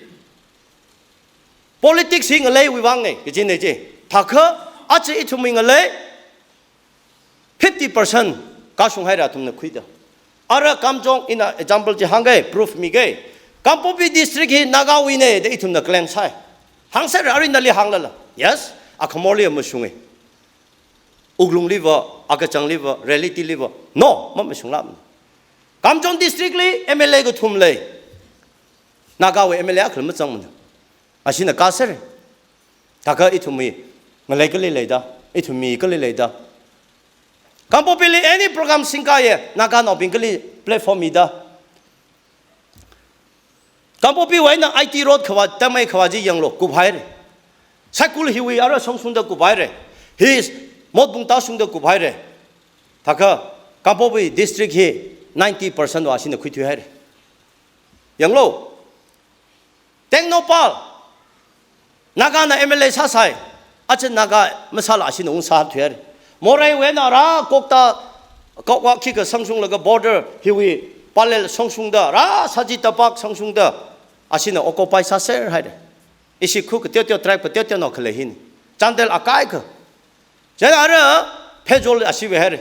Politics hi ngaleiwui vangna, kajina chi. Thākha, aja ithumwui ngalei, fifty percent kashung haira athumna khuida. Ara Kamjong ina example chi hāngga, proof miga. Kangpokpi district hi Nagawuina da ithumna claim sāi. Hāngser arui nali hānglala. Yes, Akhamorli mashunga. Wuklungliva, Akachangli va, Reality li va. No, mamashunglāmana. Kamjong district li M L A kathum lei. Nagawui M L A akhala mazangmana. Ashina kaser. Thākha ithumwui ngalei kali leida, ithumwui kali leida. Kangpokpili any program singkaya, Naganaobing kali platform mida. Kangpokpiwui eina I T road khavā, tamei khavā chi yanglu, kuphaira. Saikul hiwui ara shongshungda kuphaira. Hi motbung tāshungda kuphaira. Thākha Kangpokpi district hi ninety percent va ashina khuithuihaira. Yanglu. Tengnoupal, Nagana M L A sāsai, aja Naga masāla ashina ungsāthuihaira. Moreiwui eina rā Kokta, Kokwa khikha shongshunglaga border hiwui Pallel shongshungda, rā Saji Tapak shongshungda, ashina occupy sāser haira. Ishi khu kateoteo, tribe kateoteonao khalei hina. Chandel akaikha. Chieina ara Pherzawl ashiwui haira.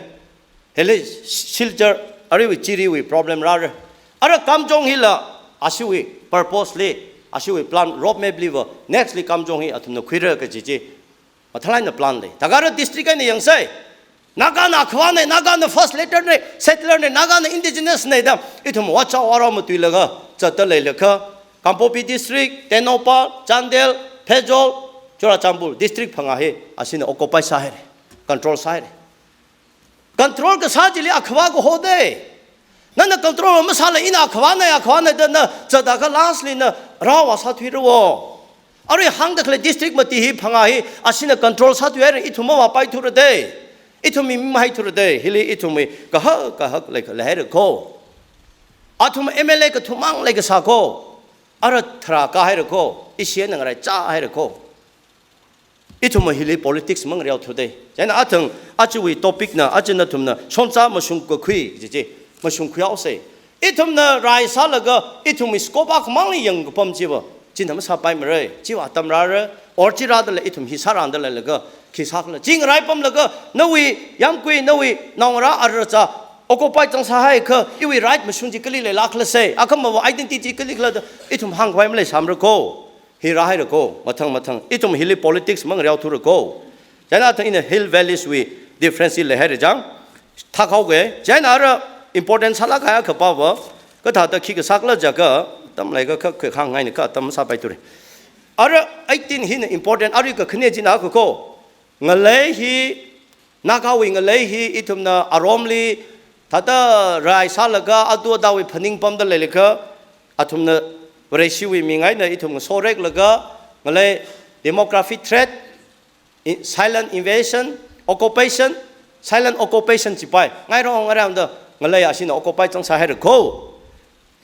Hili Silchar, aruiwui Chiriwui problem rāra. Ara Kamjong hila ashiwui purpose li, ashiwui plan roadmap li va, next li Kamjong hi athumna khuira kaji chi. Mathālāk eina plan lei. Thākha ara district eina yangsei. Nagana akhavāna, Nagana first letter na, settler na, Nagana indigenous na da. Ithum vāchao vārao matuilaga, zatda leilakha. Kangpokpi district, Tengnoupal, Chandel, Pherzawl, Churachandpur district phangā hi, ashina occupy sāhaira, control sāhaira. Control kasā chili akhavā kahoda. Nana control masāla ina akhavāna, akhavāna da na, zatakha last li na, rao vāsāthuira wo. Arui hāngda khalei district mati hi phangā hi, ashina control sāthuihaira, ithum mavāpaithura da. Ithumwui mi mahaithura da, hili ithumwui kahak kahak lei, leihaira ko. Athum M L A kathummang leikasā ko. Ara tharā kahaira ko, ishi eina ngaraichā haira ko. Ithumva hili politics mangareothuda. Chieina athang, ajawui topic na, aja nathumna, shongza mashung kakhui, ji ji, mashung khuihaosei. Ithumna rai sālaga, ithumwui scope akhamangli yangkapam chiva, china masāpaimara, chiva atam rāra, or chi rādala ithum hi sārānda leilaga, khi sākhala. Chi ngaraipamlaga, nawui, yāmgui, nawui, naongarā ararachā, occupy zangsāhaikha, iwui right mashung chi kali leilākhala sei, akhamava identity kali khala da, ithum hāngkhavai maleisāmara ko. Hi rāhaira ko, mathang mathang. Ithum hili politics mangareothura ko. Chieina athang ina hill valleys wui difference hi leihaira chang. Thākhaoga, chieina ara important sālāk kahai akhapava, kathāda khikha sākhala jiakha, atam leikha kha, kha hāngngaina kha atam sāpaithura. Ara eighteen hina important, arui kakhane china akha ko. Ngalei hi, Nagawui ngalei hi ithumna aromli, thāda rai sālaga atu adawui phaning pamda leilakha, athumna Vareshiwui ming eina ithum ngasoreklaga, ngalei demography threat, i-, silent invasion, occupation, silent occupation chipai, ngairong ngairongda ngalei ashina occupy zangsāhaira ko.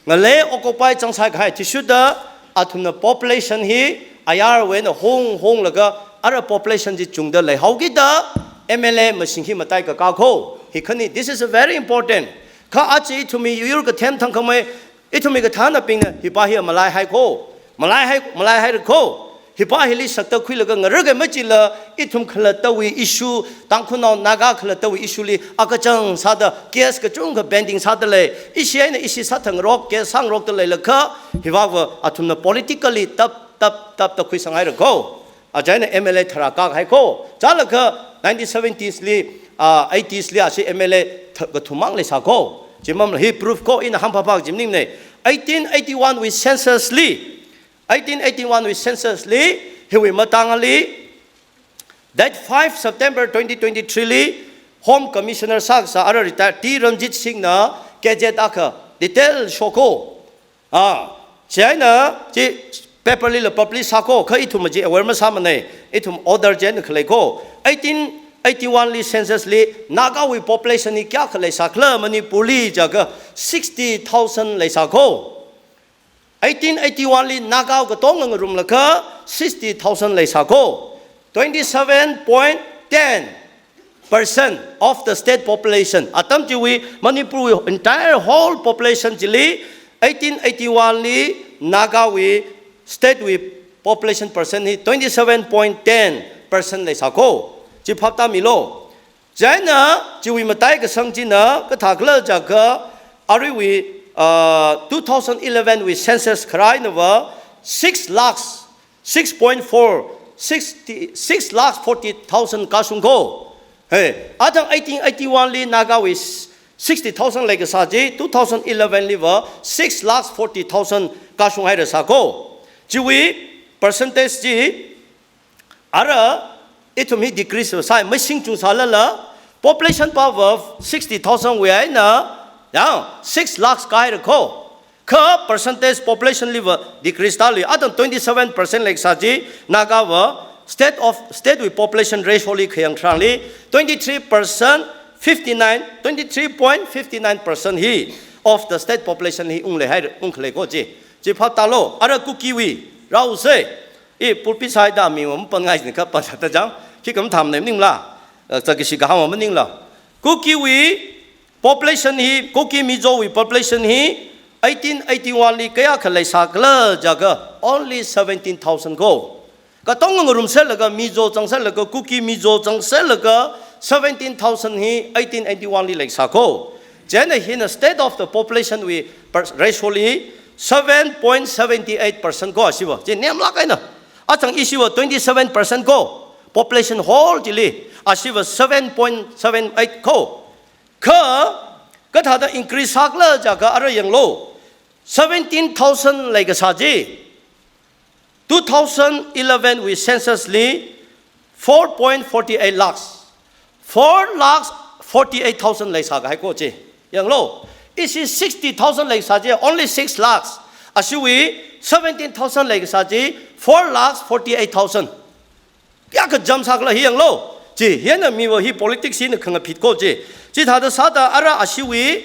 Ngalei occupy zangsākahai, chisuda athumna population hi ayarwui eina hung hunglaga ara population chi chungda leihaokida M L A mashing hi mataikaka ko. Hi khani, this is a very important. Kha aja ithumwui yur kathem thangkhamei, ithumwui kathānabingna, hipa hi malaihai ko. Malaihai, malaihaira ko. Hipa hili shakta khuilaga ngararga machila, ithum khalattawui issue, Tangkhulnao Naga khalattawui issue li akachang sāda, case kachungkha pending sāda lei. Ishi eina ishi sāthangrok, case sāngarokda leilakha, hiwuiva athumna politically tap, tap, tap, tap khuisanghaira ko. Aja ina M L A tharā kahai ko. Chālakha nineteen seventies li, ah, eighties li ashi M L A tha-, kathummang leisā ko. Chimamla hi proof ko ina hāngphapha jimningna. Eighteen eighty-one wui census li, eighteen eighty-one wui census li, hiwui matangli, Date five September twenty twenty-three li Home Commissioner sākasā ara retired T Ranjit Singh na gazette akha detail shoko. Ah, chieina chi paper lila publish sāko, kha ithum chi aware masāmanei, ithum order chieina khalei ko. Eighteen eighty-one li census li Nagawui population hi kayākha leisākhala Manipur li jiakha sixty thousand leisāko. Eighteen eighty-one li Naga katonga ngarumlaga sixty thousand leisāko. Twenty-seven point ten percent of the state population. Atam chiwui Manipurwui entire whole population chili eighteen eighty-one li Nagawui state wui population percent hi twenty-seven point ten percent leisāko. Chi phaptāmilo. Chieina chiwui mataikasang china kathākhala jiakha aruiwui, uh, two thousand eleven wui census kharā einava six lakhs, six point four, sixty, six lakhs forty thousand kashungko. Hey, athang eighteen eighty-one li Nagawui sixty thousand leikasā chi, two thousand eleven liva six lakhs forty thousand kashung hairasāko. Chiwui percentage chi, ara ithum hi decrease sāi, masing chungsālala, population pava sixty thousand wui eina, yang six lakhs kāhairako. Kha percentage population liva decrease tālui, athang twenty-seven percent leikasā chi, Nagava state of, state wui population ratio li khayang tharanli, twenty-three percent, fifty-nine, twenty-three point fifty-nine percent hi of the state population hi ungleihai, ungkhaleiko chi. Chi phaptālo, ara Kukiwui, rao se, i pulpit sāida mi mapangai jin kha pāsāda jang, khikha mathāmana maningla, eh, zakashi kahāng maningla. Kukiwui population hi, Kuki Mizowui population hi, eighteen eighty-one li kayākha leisākhala jiakha only seventeen thousand ko. Katonga ngarumserlaga, Mizo zangserlaga, Kuki Mizo zangserlaga, seventeen thousand hi eighteen eighty-one li leisāko. Chieina hina state of the population wui per-, ratio li seven point seven eight percent ko ashiva. Chi nemlāk eina. Athang ishiva twenty-seven percent ko. Population whole chili. Ashiva seven point seven eight ko. Kha, kathāda increase sākhala jiakha ara yanglo. Seventeen thousand leikasā chi, two thousand eleven wui census li four point forty-eight lakhs, four lakhs forty-eight thousand leisākahaiko chi. Yanglo, ishi sixty thousand leisā chi, only six lakhs. Ashiwui seventeen thousand leikasā chi, four lakhs forty-eight thousand. Kayākha jump sākhala hi yanglo. Chi, hina miva hi politics hina khangaphit ko chi. Chithāda sāda ara ashiwui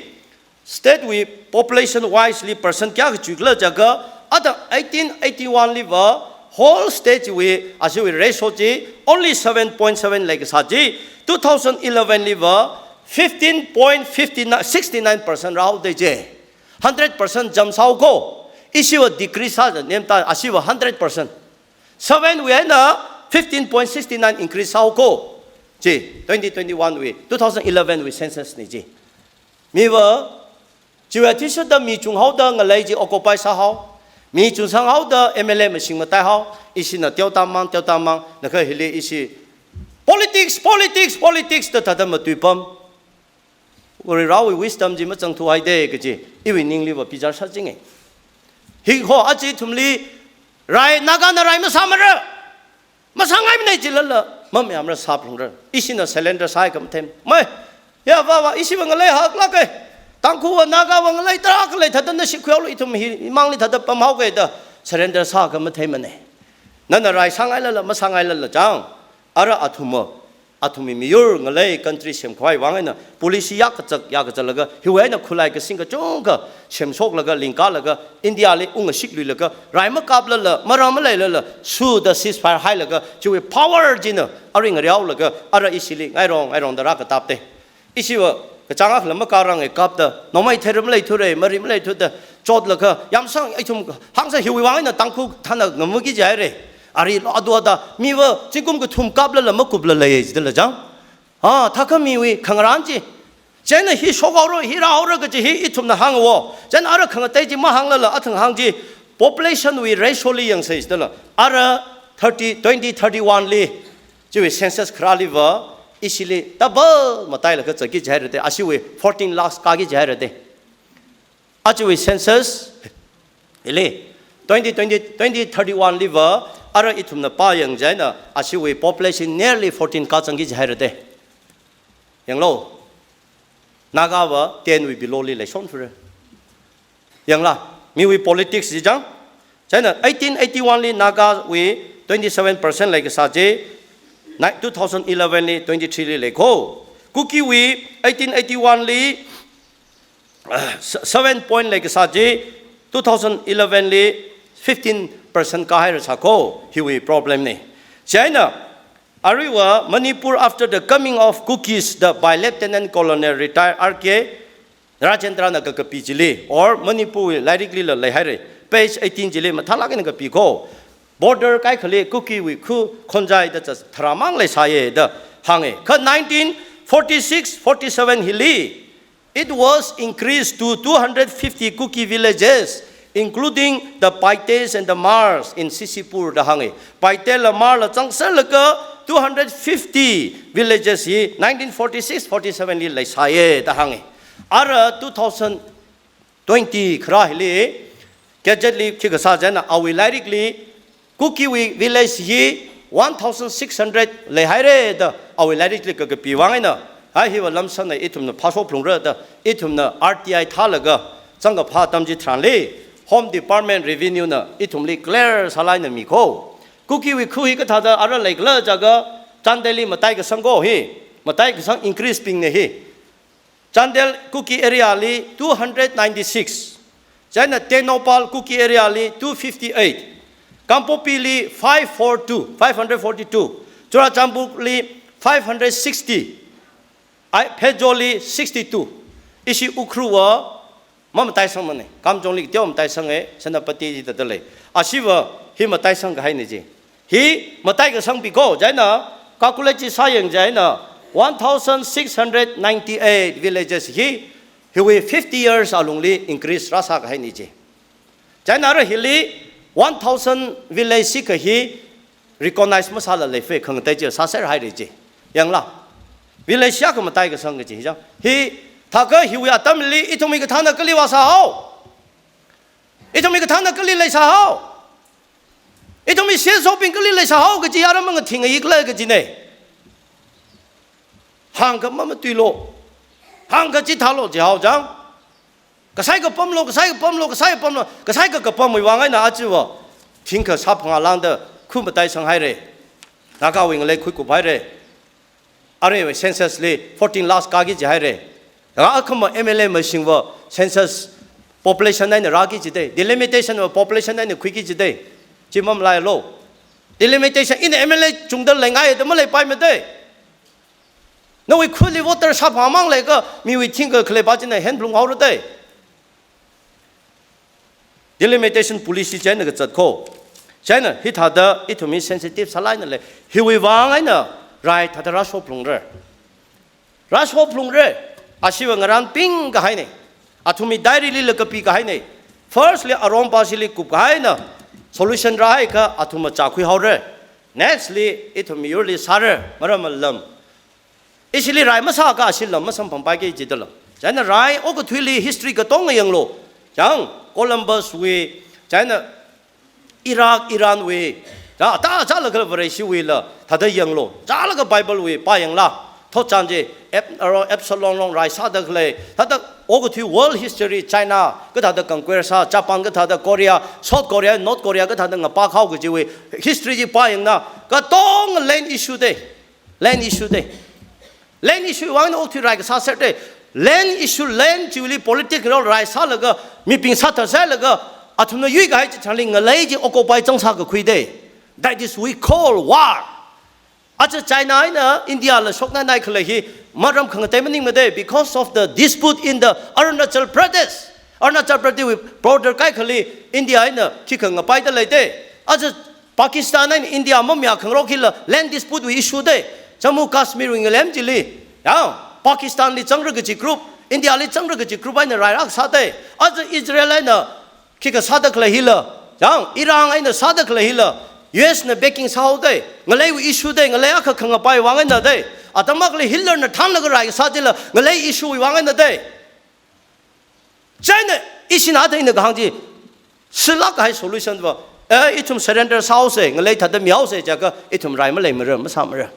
state wui population wise li percent kayākha chuikhala jiakha, athang eighteen eighty-one liva whole state wui ashiwui ratio chi only seven point seven leikasā chi, two thousand eleven liva fifteen point fifty-nine, sixty-nine percent rāhaodei chi. Hundred percent jump sāhaoko. Ishiva decrease sā nemta, ashiva hundred percent. Seven wui eina fifteen point sixty-nine increase sāhaoko. Chi, twenty twenty-one wui, two thousand eleven wui census ni chi. Miva, chiwui athishurda mi chunghaoda ngalei chi occupy sāhao. Mi chungsanghaoda M L A mashing mataihao. Ishina teotamang, teotamang, nakha hili ishi. Politics, politics, politics da thāda matuipam. Varewui wisdom chi mazangthuhaidei kaji, iwui ningliva bichar sāchinge. Hi ho aja ithumli, rai, Nagana rai masāmara. Masāngaimanei jilala, mamayāmara sāphalungra. Ishina surrender sāhai kamathei. Mai, ya va va, ishiva ngalei haklāke. Tangkhulva Nagava ngalei tarākha lei thāda nashi khuihaolu, ithum hi, imangli thāda pamhaoke da, surrender sā kamatheimanei. Nana rai sāngailala, masāngailala jang. Ara athumva, athumwui miyur ngalei country semkhavai vang eina policy yakazak yakazalaga, hiwui eina khulai kasing kachungkha semshoklaga, lingkalaga, India li ungashik luilaga, rai makaplala, mara maleilala, suda ceasefire hailaga, chiwui power china, aring ariaolaga, ara ishili ngairong ngairongda rākataptei. Ishiva, kachāng akhala makarang e kapda, nomai theira maleithura, mari maleithuda, chotlaga, yamsang, ithum, hāngsa hiwui vang eina Tangkhul thāna ngamaki jihaira. Ari lo adua da, miva, zingkum kathum kaplala makuplala ye, jidala jang. Ha, thākha miwui khangarān chi. Chieina hi shokhaora, hi rāhaora kaji hi ithumna hāngwo. Chieina ara khangatei chi mahānglala, athang hāng chi, population wui ratio li yangsei jidala. Ara thirty, twenty thirty-one li, chiwui census kharāliva, ishili double matailaga zaki jihaira de, ashiwui fourteen lakhs kāki jihaira de. Achiwui census, ili, Twenty twenty, twenty thirty-one liva, ara ithumna pāyang chieina, ashiwui population nearly fourteen kazangki jihaira de. Yanglu. Nagava ten wui below li leishon fure. Yangla, miwui politics chi chang. Chieina eighteen eighty-one li Nagawui twenty-seven percent leikasā chi, ni-, two thousand eleven li twenty-three li leiko. Kukiwui eighteen eighty-one li, ah, se-, seven point leikasā chi, two thousand eleven li fifteen percent kāhaira sāko, hiwui problem na. Chieina, aruiva Manipur after the coming of Kukis, the by Lieutenant Colonel retired R K Rajendra na kakapi chili, or Manipur lairik lila leihaira, page eighteen chili mathālāk eina kapiko. Border kaikhali Kukiwui khu Khonjai da cha tharamang leisāya da hānga. Kha nineteen forty-six forty-seven hili, it was increased to two hundred fifty Kuki villages, including the Paites and the Mars in C C Pur da hānga. Paite la Mar la zangserlaga two hundred fifty villages hi nineteen forty-six forty-seven li leisāya da hānga. Ara two thousand twenty kharā hili, gazette li khikha sā chieina awui lairik li, Kukiwui village hi one thousand six hundred leihaira da awui lairik li kakapi vang eina, hai hiva lamsāna ithumna phāshok phalungra da, ithumna R T I thālaga zangkaphā atam chitharanli, Home Department Revenue na ithumli clear sālāk eina miko. Kukiwui khu hi kathāda ara leikhala jiakha, Chandel li mataikasang ko hi, mataikasang increase bing na hi. Chandel Kuki area li two hundred ninety-six. Chieina Tengnoupal Kuki area li two fifty-eight. Kangpokpi li five four two, five hundred forty-two. Churachandpur li five hundred sixty. Ai, Pherzawl li sixty-two. Ishi Ukhrul va mamataisangmana. Kamjong li teo mataisanga, Senapati chi tata lei. Ashiva hi mataisang kahaina chi. Hi mataikasang biko, chieina calculate chi sāyang chieina one thousand six hundred ninety-eight villages hi, hiwui fifty years alungli increase rāsā kahaina chi. Chieina ara hili one thousand village chi kahi recognize masāla leife khangatei chi sāser haira chi. Yangla. Village ya kha mataikasang kachi hi chang. Hi thākha hiwui atamli ithumwui kathāna kali vāsāhao. Ithumwui kathāna kali leisāhao. Ithumwui C S O bing kali leisāhao kachi ara mangathing ayik lei kachina. Hāngkha mamatuilu. Hāngkha chithālu jihao chang. Kasai kapamlu, kasai kapamlu, kasai kapamlu, kasai kakapamwui vang eina achiva thingkha sāphangā lāngda khu mataisang haira. Nagawui ngalei khuikup haira. Arui census li fourteen lakhs kāki jihaira. Rā akhama M L A mashingva census population eina rāki jida, delimitation va population eina khuiki jida. Chi mamalailu. Delimitation ina M L A chungda leingai da maleipaimada. Nawui khuli voter sāphangā mang leiakha miwui thingkha khaleipa china hand phalung haora da. Delimitation policy chieina kazat ko. Chieina hithāda ithum hi sensitive sālāk eina lei. Hiwui vang eina rai thāda rāshok phalungra. Rāshok phalungra. Ashiva ngarānping kahaina. Athumwui diary lila kapi kahaina. First li Arong Pasili kup kahaina. Solution rāhaiakha athumva chākhui haora. Next li ithum miyurli sāra. Maram alam. Ishili rai masāakha ashi lam masamphangpaiki jidala. Chieina rai okathuili history katonga yanglu. Chang Columbus wui, chieina Iraq, Iran wui, chā, ta chālakhala Vareshiwuila, thāda yanglu. Chālaga Bible wui pāyangla. Thotchan chi, Ab-, aro Absalom long rai sāda khalei. Thāda okathui world history, China kathāda conquer sā, Japan kathāda Korea, South Korea, North Korea kathāda ngapā khao kajiwui history chi pāyangna. Katonga land issue da. Land issue da. Land issue vang eina okathui rai kasā ser da. Land issue, land chiwuili political rai sālaga, mibing sātharsailaga, athumna yuikahai chitharanli ngalei chi occupy zangsā kakhui da. That is we call war. Aja China eina India la shoknainai khalei hi maram khangatei maningmada, because of the dispute in the Arunachal Pradesh. Arunachal Pradesh wui border kaikhali India eina khikha ngapaida lei da. Aja Pakistan eina India mamayā khangarok hila land dispute wui issue da. Jammu Kashmir wui ngalem chili. Ya, Pakistan li zangra kaji group, India li zangra kaji group eina rai rākasā da. Aja Israel eina khikha sāda khalei hila, chang, Iran eina sāda khalei hila, U S na backing sāhao da. Ngaleiwui issue da, ngalei akha khangapai vang eina da. Atam akhali Hitler na thānlaga rai kasā chila, ngalei issue wui vang eina da. Chieina ishina da ina kahāng chi, Silāk kahai solution va, eh, ithum surrender sāhaosa, ngalei thāda mihaosa jiakha ithum rai maleimara, masāmara.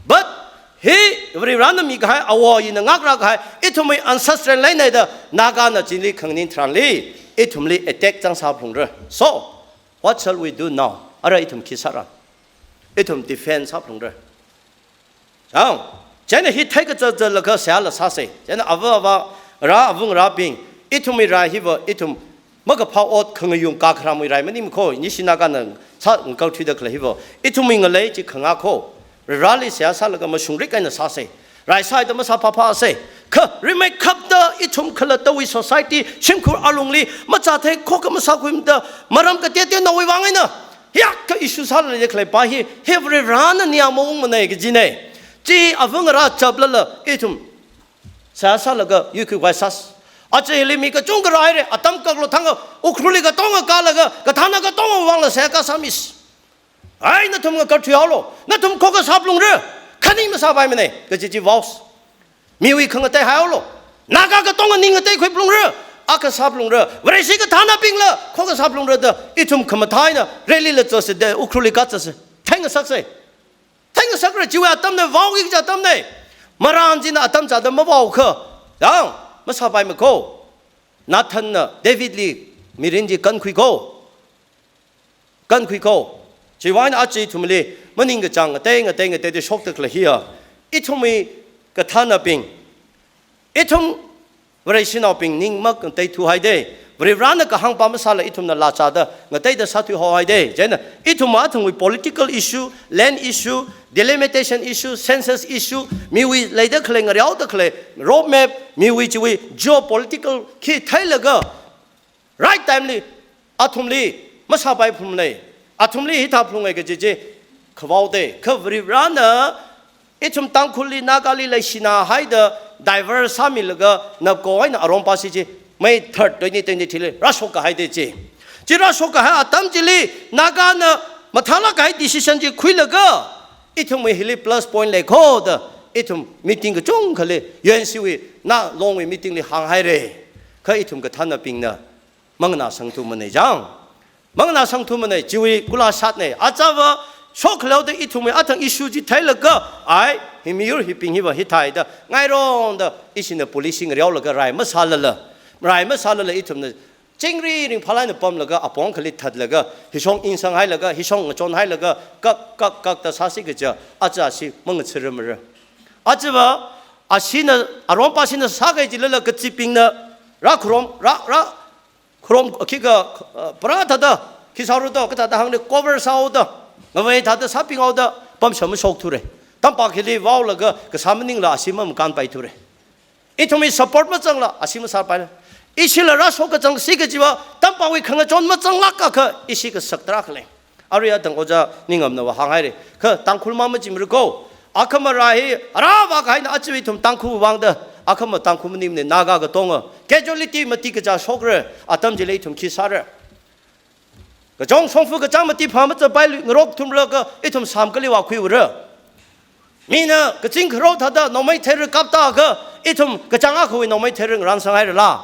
But hi Varivarana mikahai, awo ina ngakra kahai, ithumwui ancestral leinei da Nagana chili khanganing tharanli ithumli attack zangsāphalungra. So, what shall we do now? Ara ithum khi sāra? Ithum defend sāphalungra. Chang, chieina hi theikazat zatlaga seihāla sāsa. Chieina ava avā, ngarā avā ngarābing, ithumwui rai hiva ithum makaphā ot khangayung kakharamwui rai maningmana kho, Nyishi Nagana sā ngakalthuida khalei hiva. Ithumwui ngalei chi khangā kho. Vareli seihā sālaga mashungrik eina sāsa. Rai sāhaida masāphāphāsa. Kha rimeikapta ithum khalattawui society shimkhur alungli machāthei khokha masākhuimada maram kateoteonawui vang eina hiyākha issue sālala khalei pa hi, hi Varivarana ningyāng maungmanei kajinei. Chi avā ngarā chaplala ithum seihā sālaga yuikhuikhavai sāsa. Aja hili mi kachungkha rāhaira, atam kaklo thang Ukhrulli katonga kālaga, kathānna katonga vangla seihā kasā misa. Ai, nathum ngakarthuihaolu, nathum khokha sāphalungra, khani masāpaimanei kaji chi vaosa. Miwui khangatei haihaolu. Naga katonga ning ngateikhuiphalungra, akha sāphalungra, Vareshi kathānnabingla khokha sāphalungra da ithum khamathā eina rally la zatsāsa da, Ukhrulli kazatsāsa. Theingasaksa. Theingasakra, chiwui atamna, vaoki kaji atamna. Marān china atam chāda mavaokha, dang, masāpaimana kho. Nathanna Davidli mirin chi kankhui kho. Kankhui kho. Chiwui vang eina aja ithumli maningkachāng ngatei ngatei ngateida shokda khalei hiya, ithumwui kathānnabing, ithum Vareshinaobing ning mangateithuhaida, Varivarana kahāng pa masāla ithumna laa chāda ngateida sāthuihaohaida. Chieina ithum athumwui political issue, land issue, delimitation issue, census issue, miwui leida khalei, ngareoda khalei roadmap, miwui chiwui geopolitical khi theilaga, right time li athumli masāpaiphungmanei, athumli hithāphungmanei kaji chi khavao da. Kha Varivarana ithum Tangkhulli, Nagali leishina haida divert sāmilaga napko eina arom pasi chi May third, twenty twenty-three li rāshok kahaida chi. Chi rāshok kahai atam chili Nagana mathālāk kahai decision chi khuilaga, ithumwui hili plus point lei kho da ithum meeting kachungkhali, U N C wui na Longwui meeting li hānghaira. Kha ithum kathānnabingna manganā sangthumanei chang. Manganā sangthumanei, chiwui kula shatnei. Achava shokhaleoda ithumwui athang issue chi theilaga, ai, hi miyur hibing hiva hithāhaida ngairongda ishina policy ngareolaga rai masālala, rai masālala ithumna chingri ringphālāk eina pamlaga, apong akhali thatlaga, hishong ingsanghailaga, hishong ngachonhailaga, kak, kak, kak da sāsi kaja, aja ashi mangatharamara. Achava, ashina, arom pashina sākahai chilala kazipbingna rākharom, rā, rā, kharom, khikha, uh, para thāda, khi sāra da, kathāda hāngli cover sāhaoda, ngavei thāda sāpinghaoda, pamshap mashokthure. Tampak hili vaolaga kasā maningla ashi mamakānpaithure. Ithumwui support mazangla ashi masāpaila. Ishila rāshok kachangsi kajiva, tampakwui khangachon mazanglāk akha ishi kasak tarākha lei. Arui atang ojā Ningam nava hānghaira. Kha Tangkhul ma machimara kho. Akhama rai hi, rāvā kahaina aja ithum Tangkhul vangda. Akhama Tangkhul maningmana, Naga katonga casualty matik kachā shokra, atam chili ithum khi sāra? Kachong shongfa kachāng mati phā machapai ngarok thumlaga ithum samkali vākhuiura. Mina kaching kharao thāda nongmei theira kapta kha ithum kachāng akhawui nongmei theira ngarān sanghairala?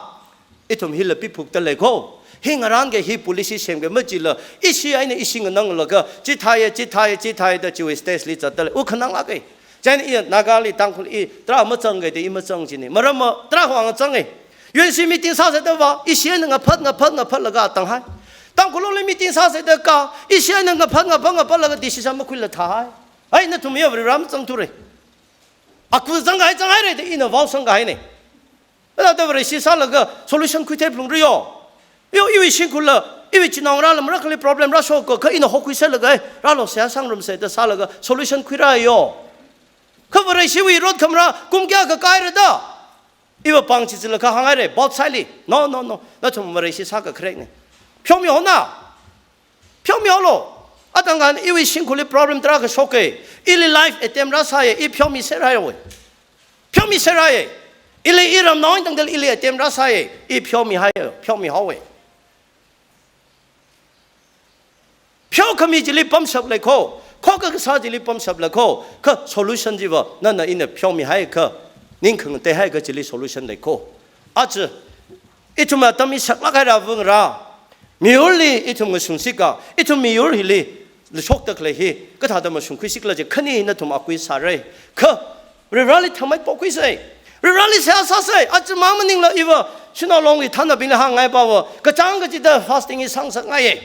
Ithum hila piphukta lei kho. Hi ngarān kha hi policy semkha machila, ishi eina ishi ngananglaga, chithāya, chithāya, chithāya da chiwui stage li zatda lei. Wuk khananglāka. Chieina i Nagali Tangkhul i tarā mazangkha da i mazang jina. Maramva tarā hwang zanga. U N C meeting sāsa da va, ishi eina ngaphat, ngaphat, ngaphatlaga atanghai. Tangkhul Longli meeting sāsa da kha, ishi eina ngaphat, ngaphat, ngaphatlaga decision makhuila thāhai. Ai, nathum ya Varivarā mazangthure. Aku zangkahai zanghaira da ina vaosangkahaina. Thāda Vareshi sālaga solution khuithei phalungra yo. Yo, iwui shimkhurla, iwui chinaongarāla marākhali problem rāshok kha, kha ina hokhuisālaga, ai, rālu seihā sangrumsa da sālaga solution khuirāya yo. Kha Vareshiwui rot khamra kum kayākha kaira da. Iva pāng chi zila kha hānghaira, both side li. No, no, no. Nathum Vareshi sākha correct na. Pheomihaona. Pheomihaolu. Atangkhan iwui shimkhurli problem tarākha shoka. Ili life attempt rāsāya, i pheomiserhaiya. Pheomiserhaiya. Ili iramnao eina tangda ili attempt rāsāya, i pheomihaiya, pheomihaowa. Pheokhami chili pamshap lei kho, khokha kasā chili pamshap lei kho, kha solution chiva nana ina pheomihaiakha, ning khangateiakha chili solution lei kho. Aja, ithum atam i saklāk haira vāngarā. Miyurli ithum ngashungsiga, ithum miyur hili lishokda khalei hi kathāda mashungkhuisikhala chi khani nathum akui sāra. Kha Varivarali thangmei pokhuisa. Varivarali seihā sāsa. Aja mang maningla iva Shanao Longli thānabingli hāngngai pava, kachāng kachida fasting hi sāngasakngaiya.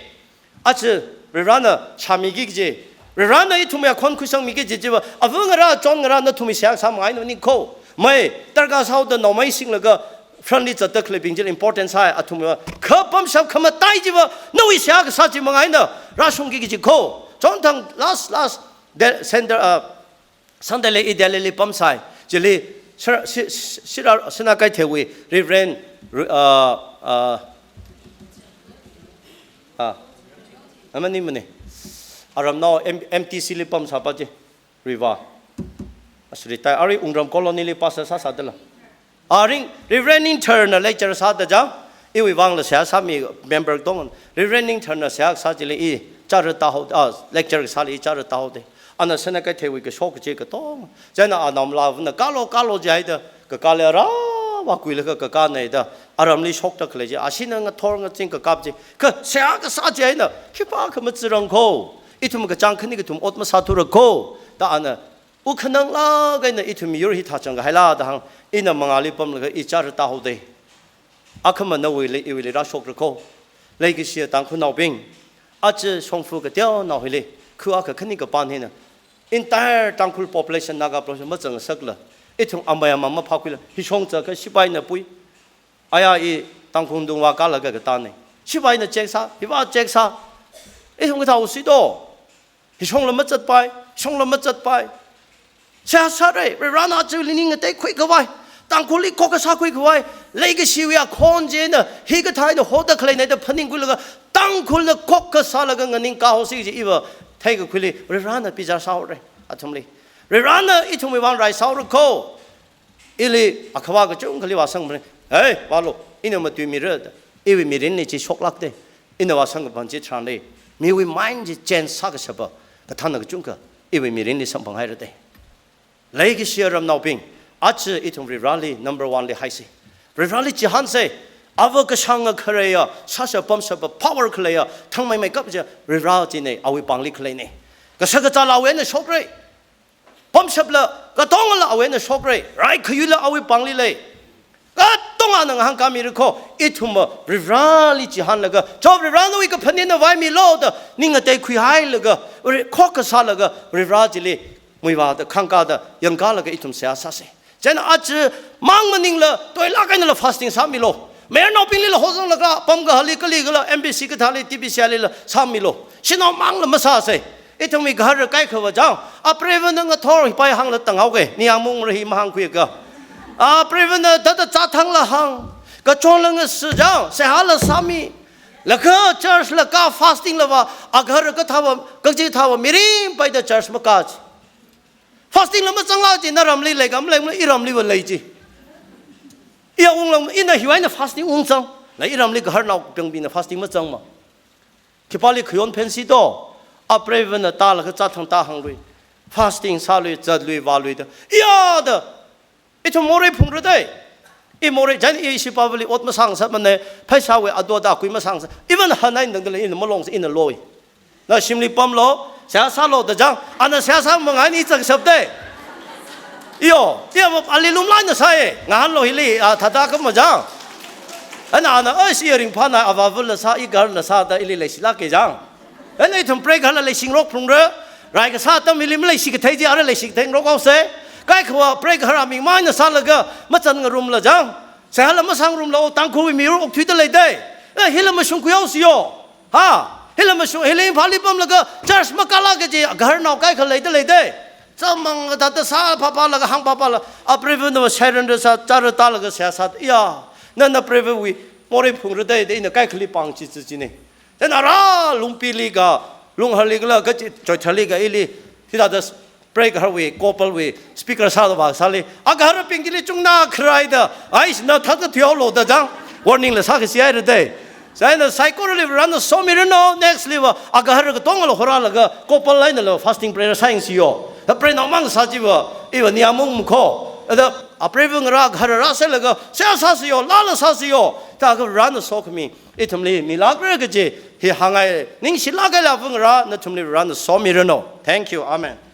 Aja Varivarana shāmiki kaji, Varivarana ithumwui akhon khuisangmiki kaji chiva, ava ngarā, chon ngarā nathumwui seihā sāmangaimaningkho. Mai, darkar sāhaoda naomei singlaga front li zatda khaleibing chili important sāi, athumwui kha pamshap khamatai chiva, nawui seihā kasā chi manga eina rāshungki kaji kho. Chonthang last, last, de-, center, uh, Sunday li i Delhi li pamsai. Chili, Sir, Si-, Si-, Sira-, Sinakeitheiwui Reverend, uh, uh, ah, amaningmana. Aramnao M-, M T C li pamsāpa chi. Riva. As retire. Arui Wungram Colony li pastor sāsādala. Aring, Reverend Ningtharna lecture sāda chang, iwui vangla seihā sāmi member tong. Reverend Ningtharna seihā sā chili i chara tāhao, ah, lecture sāli i chara tāhaoda. Ana Sinakeitheiwui kashok kachi katong. Chieina anaomalavana kalo, kalo jihaida, kakāli ara, vākuilaga kakāna da. Aramli shokda khalei chi, ashina ngathor ngazin kakap chi. Kha seihā kasā chi eina, khipākha matsarangkho. Ithum kachāng khani kathum ot masāthurakho. Da ana, u khananglāk eina ithum miyur hi thāchang kahaila da hāng, ina mangāli pamlaga i chara tāhaoda. Akhama nawuili, iwuili rāshokrakho. Leikashiya Tangkhulnaobing, aja shongfa kateonao hili, khu akha khani kapan hina, entire Tangkhul population, Naga population mazangngasakla, ithum amai amā maphākhuila, hi shong zaka sipaina pui. Aya i Tangkhul Tungva kālaga katāna. Sipaina check sā, hiva check sā. Ithum kathāhaosi do. Hishongla mazatpai, hishongla mazatpai. Seihā sāra, Varivarana chili ning ngateikhui khavai, Tangkhulli khokkha sākhui khavai, leikashiwui akhon china, hikathā eina hoda khaleina da phaningkhuilaga, Tangkhulna khokkha sālaga nganingkā haosi chi iva theikakhuili, Varivarana bichar sāhaora, athumli. Varivarana ithumwui vang rai sāhaorakho. Ili akhava kachungkhali vāsangmana. Hey, vālu, ina matuimira da. Iwui mirinli chi shoklākda. Ina vāsang kapan chitharanli, miwui mind chi change sākashapa kathāna kachungkha iwui mirinli samphanghaira da. Leikashiya ramnaobing, aja ithum Varivarali number one li haisa. Varivarali chihānsa. Ava kashanga khareiya, sāshap pamshapa power khaleiya, thangmeimeikap chi Varivara china, awui pāngli khaleina. Kashak kazāla awui eina shokra. Pamshapla katongla awui eina shokra, rai khayuila awui pāngli lei. Katongana ngahānkāmirakho, ithumva Varivarali chihānlaga, cho Varivara nawui kaphaning eina vaimilu da, ning ngateikhuihailaga, Vari-, khokkha sālaga, Varivara chili muivāda, khāngkāda, yangkālaga ithum seihā sāsa. Chieina aja mang maningla, toilāk einala fasting sāmilu. Mayarnaobinglila hozanglaga, pamkaharli kalikhala, M B C kathāli, T B C I lila sāmilu. Shanao mangla masāsa. Ithumwui gahar kaikhava chang, a Preivana ngathor hipai hāngla tānghaoga, Niyangmung ra hi mahāngkhuiakha. A Preivana thāda chāthangla hāng, kachonla ngasi chang, seihāla sāmi. Laga church la kā, fasting la vā, agahar kathāva, kachikathāva mirin paida church makā chi. Fasting la mazangla chi, naramli leikha, malei, iramliva lei chi. Iya ungla, ina hiwui eina fasting ungzang. La iramli gaharnao piongbingna fasting mazangma. Khipāli khayon phensi do, a Preivana tālaga chāthang tāhānglui, fasting sālui, zatlui, vālui da. Iya da, ithum morei phungra da. I morei, chieina i shipāvali ot masāngasakmana, pheisāwui ado da kui masāngasā. Even hanai dangdala ina malongsa ina loi. Na shimli pamlu, seihā sālu da chang, ana seihā sāmanga eina i zangshap da. Iyo, iya ma ali lumlaina sāya, ngahānlu hili, a, thāda kama chang. Ana, ana, ai, si ringphāna, avāvula sā, i gaharla sā da ili leishilāka chang. Ana ithum pray gaharla leishingrok phungra, rai kasā atam hili maleishi kathei chi, ara leishi katheingarok haosa. Kaikhava pray gahar aming maina sālaga, mazanngarumla chang. Seihāla masāngarumla, o, Tangkhulwui miyur okthuida lei da. Eh, hila mashungkhui haosi yo. Ha, hila mashung, hila Imphalli pamlaga church makāla kaji gaharnao kaikha leida lei da. Chāmang thāda sā phāphālaga hāng phāphāla, a Preivana va surrender sā, chara tālaga seihā sā, iya, nana Preivawui morei phungra da, da ina kaikhali pāng chi chi china. Then ara Lungpili ka, Lungharli kala kachi, Choitharli ka ili, hithāda pray gaharwui, couple wui, speaker sāda vāsāli, agaharbing chili chungna kharaida, ai, na thāda thuihaolu da chang, warning la sākasi haira da. Chieina saikorali Varena somiranu, next liva, agahar katongla horālaga, couple einala fasting prayer sāyangsi yo. Ha pray naomang sā chiva, iva Niyangmung kho. Ada apreiva ngarā kharā rāsālaga, seihā sāsāyo, lala sāsāyo, da kha Varena sokhami ithumli milākra kaji hi hāngngai. Ningshilāk kahai Avā ngarā, nathumli Varena somiranu. Thank you. Amen.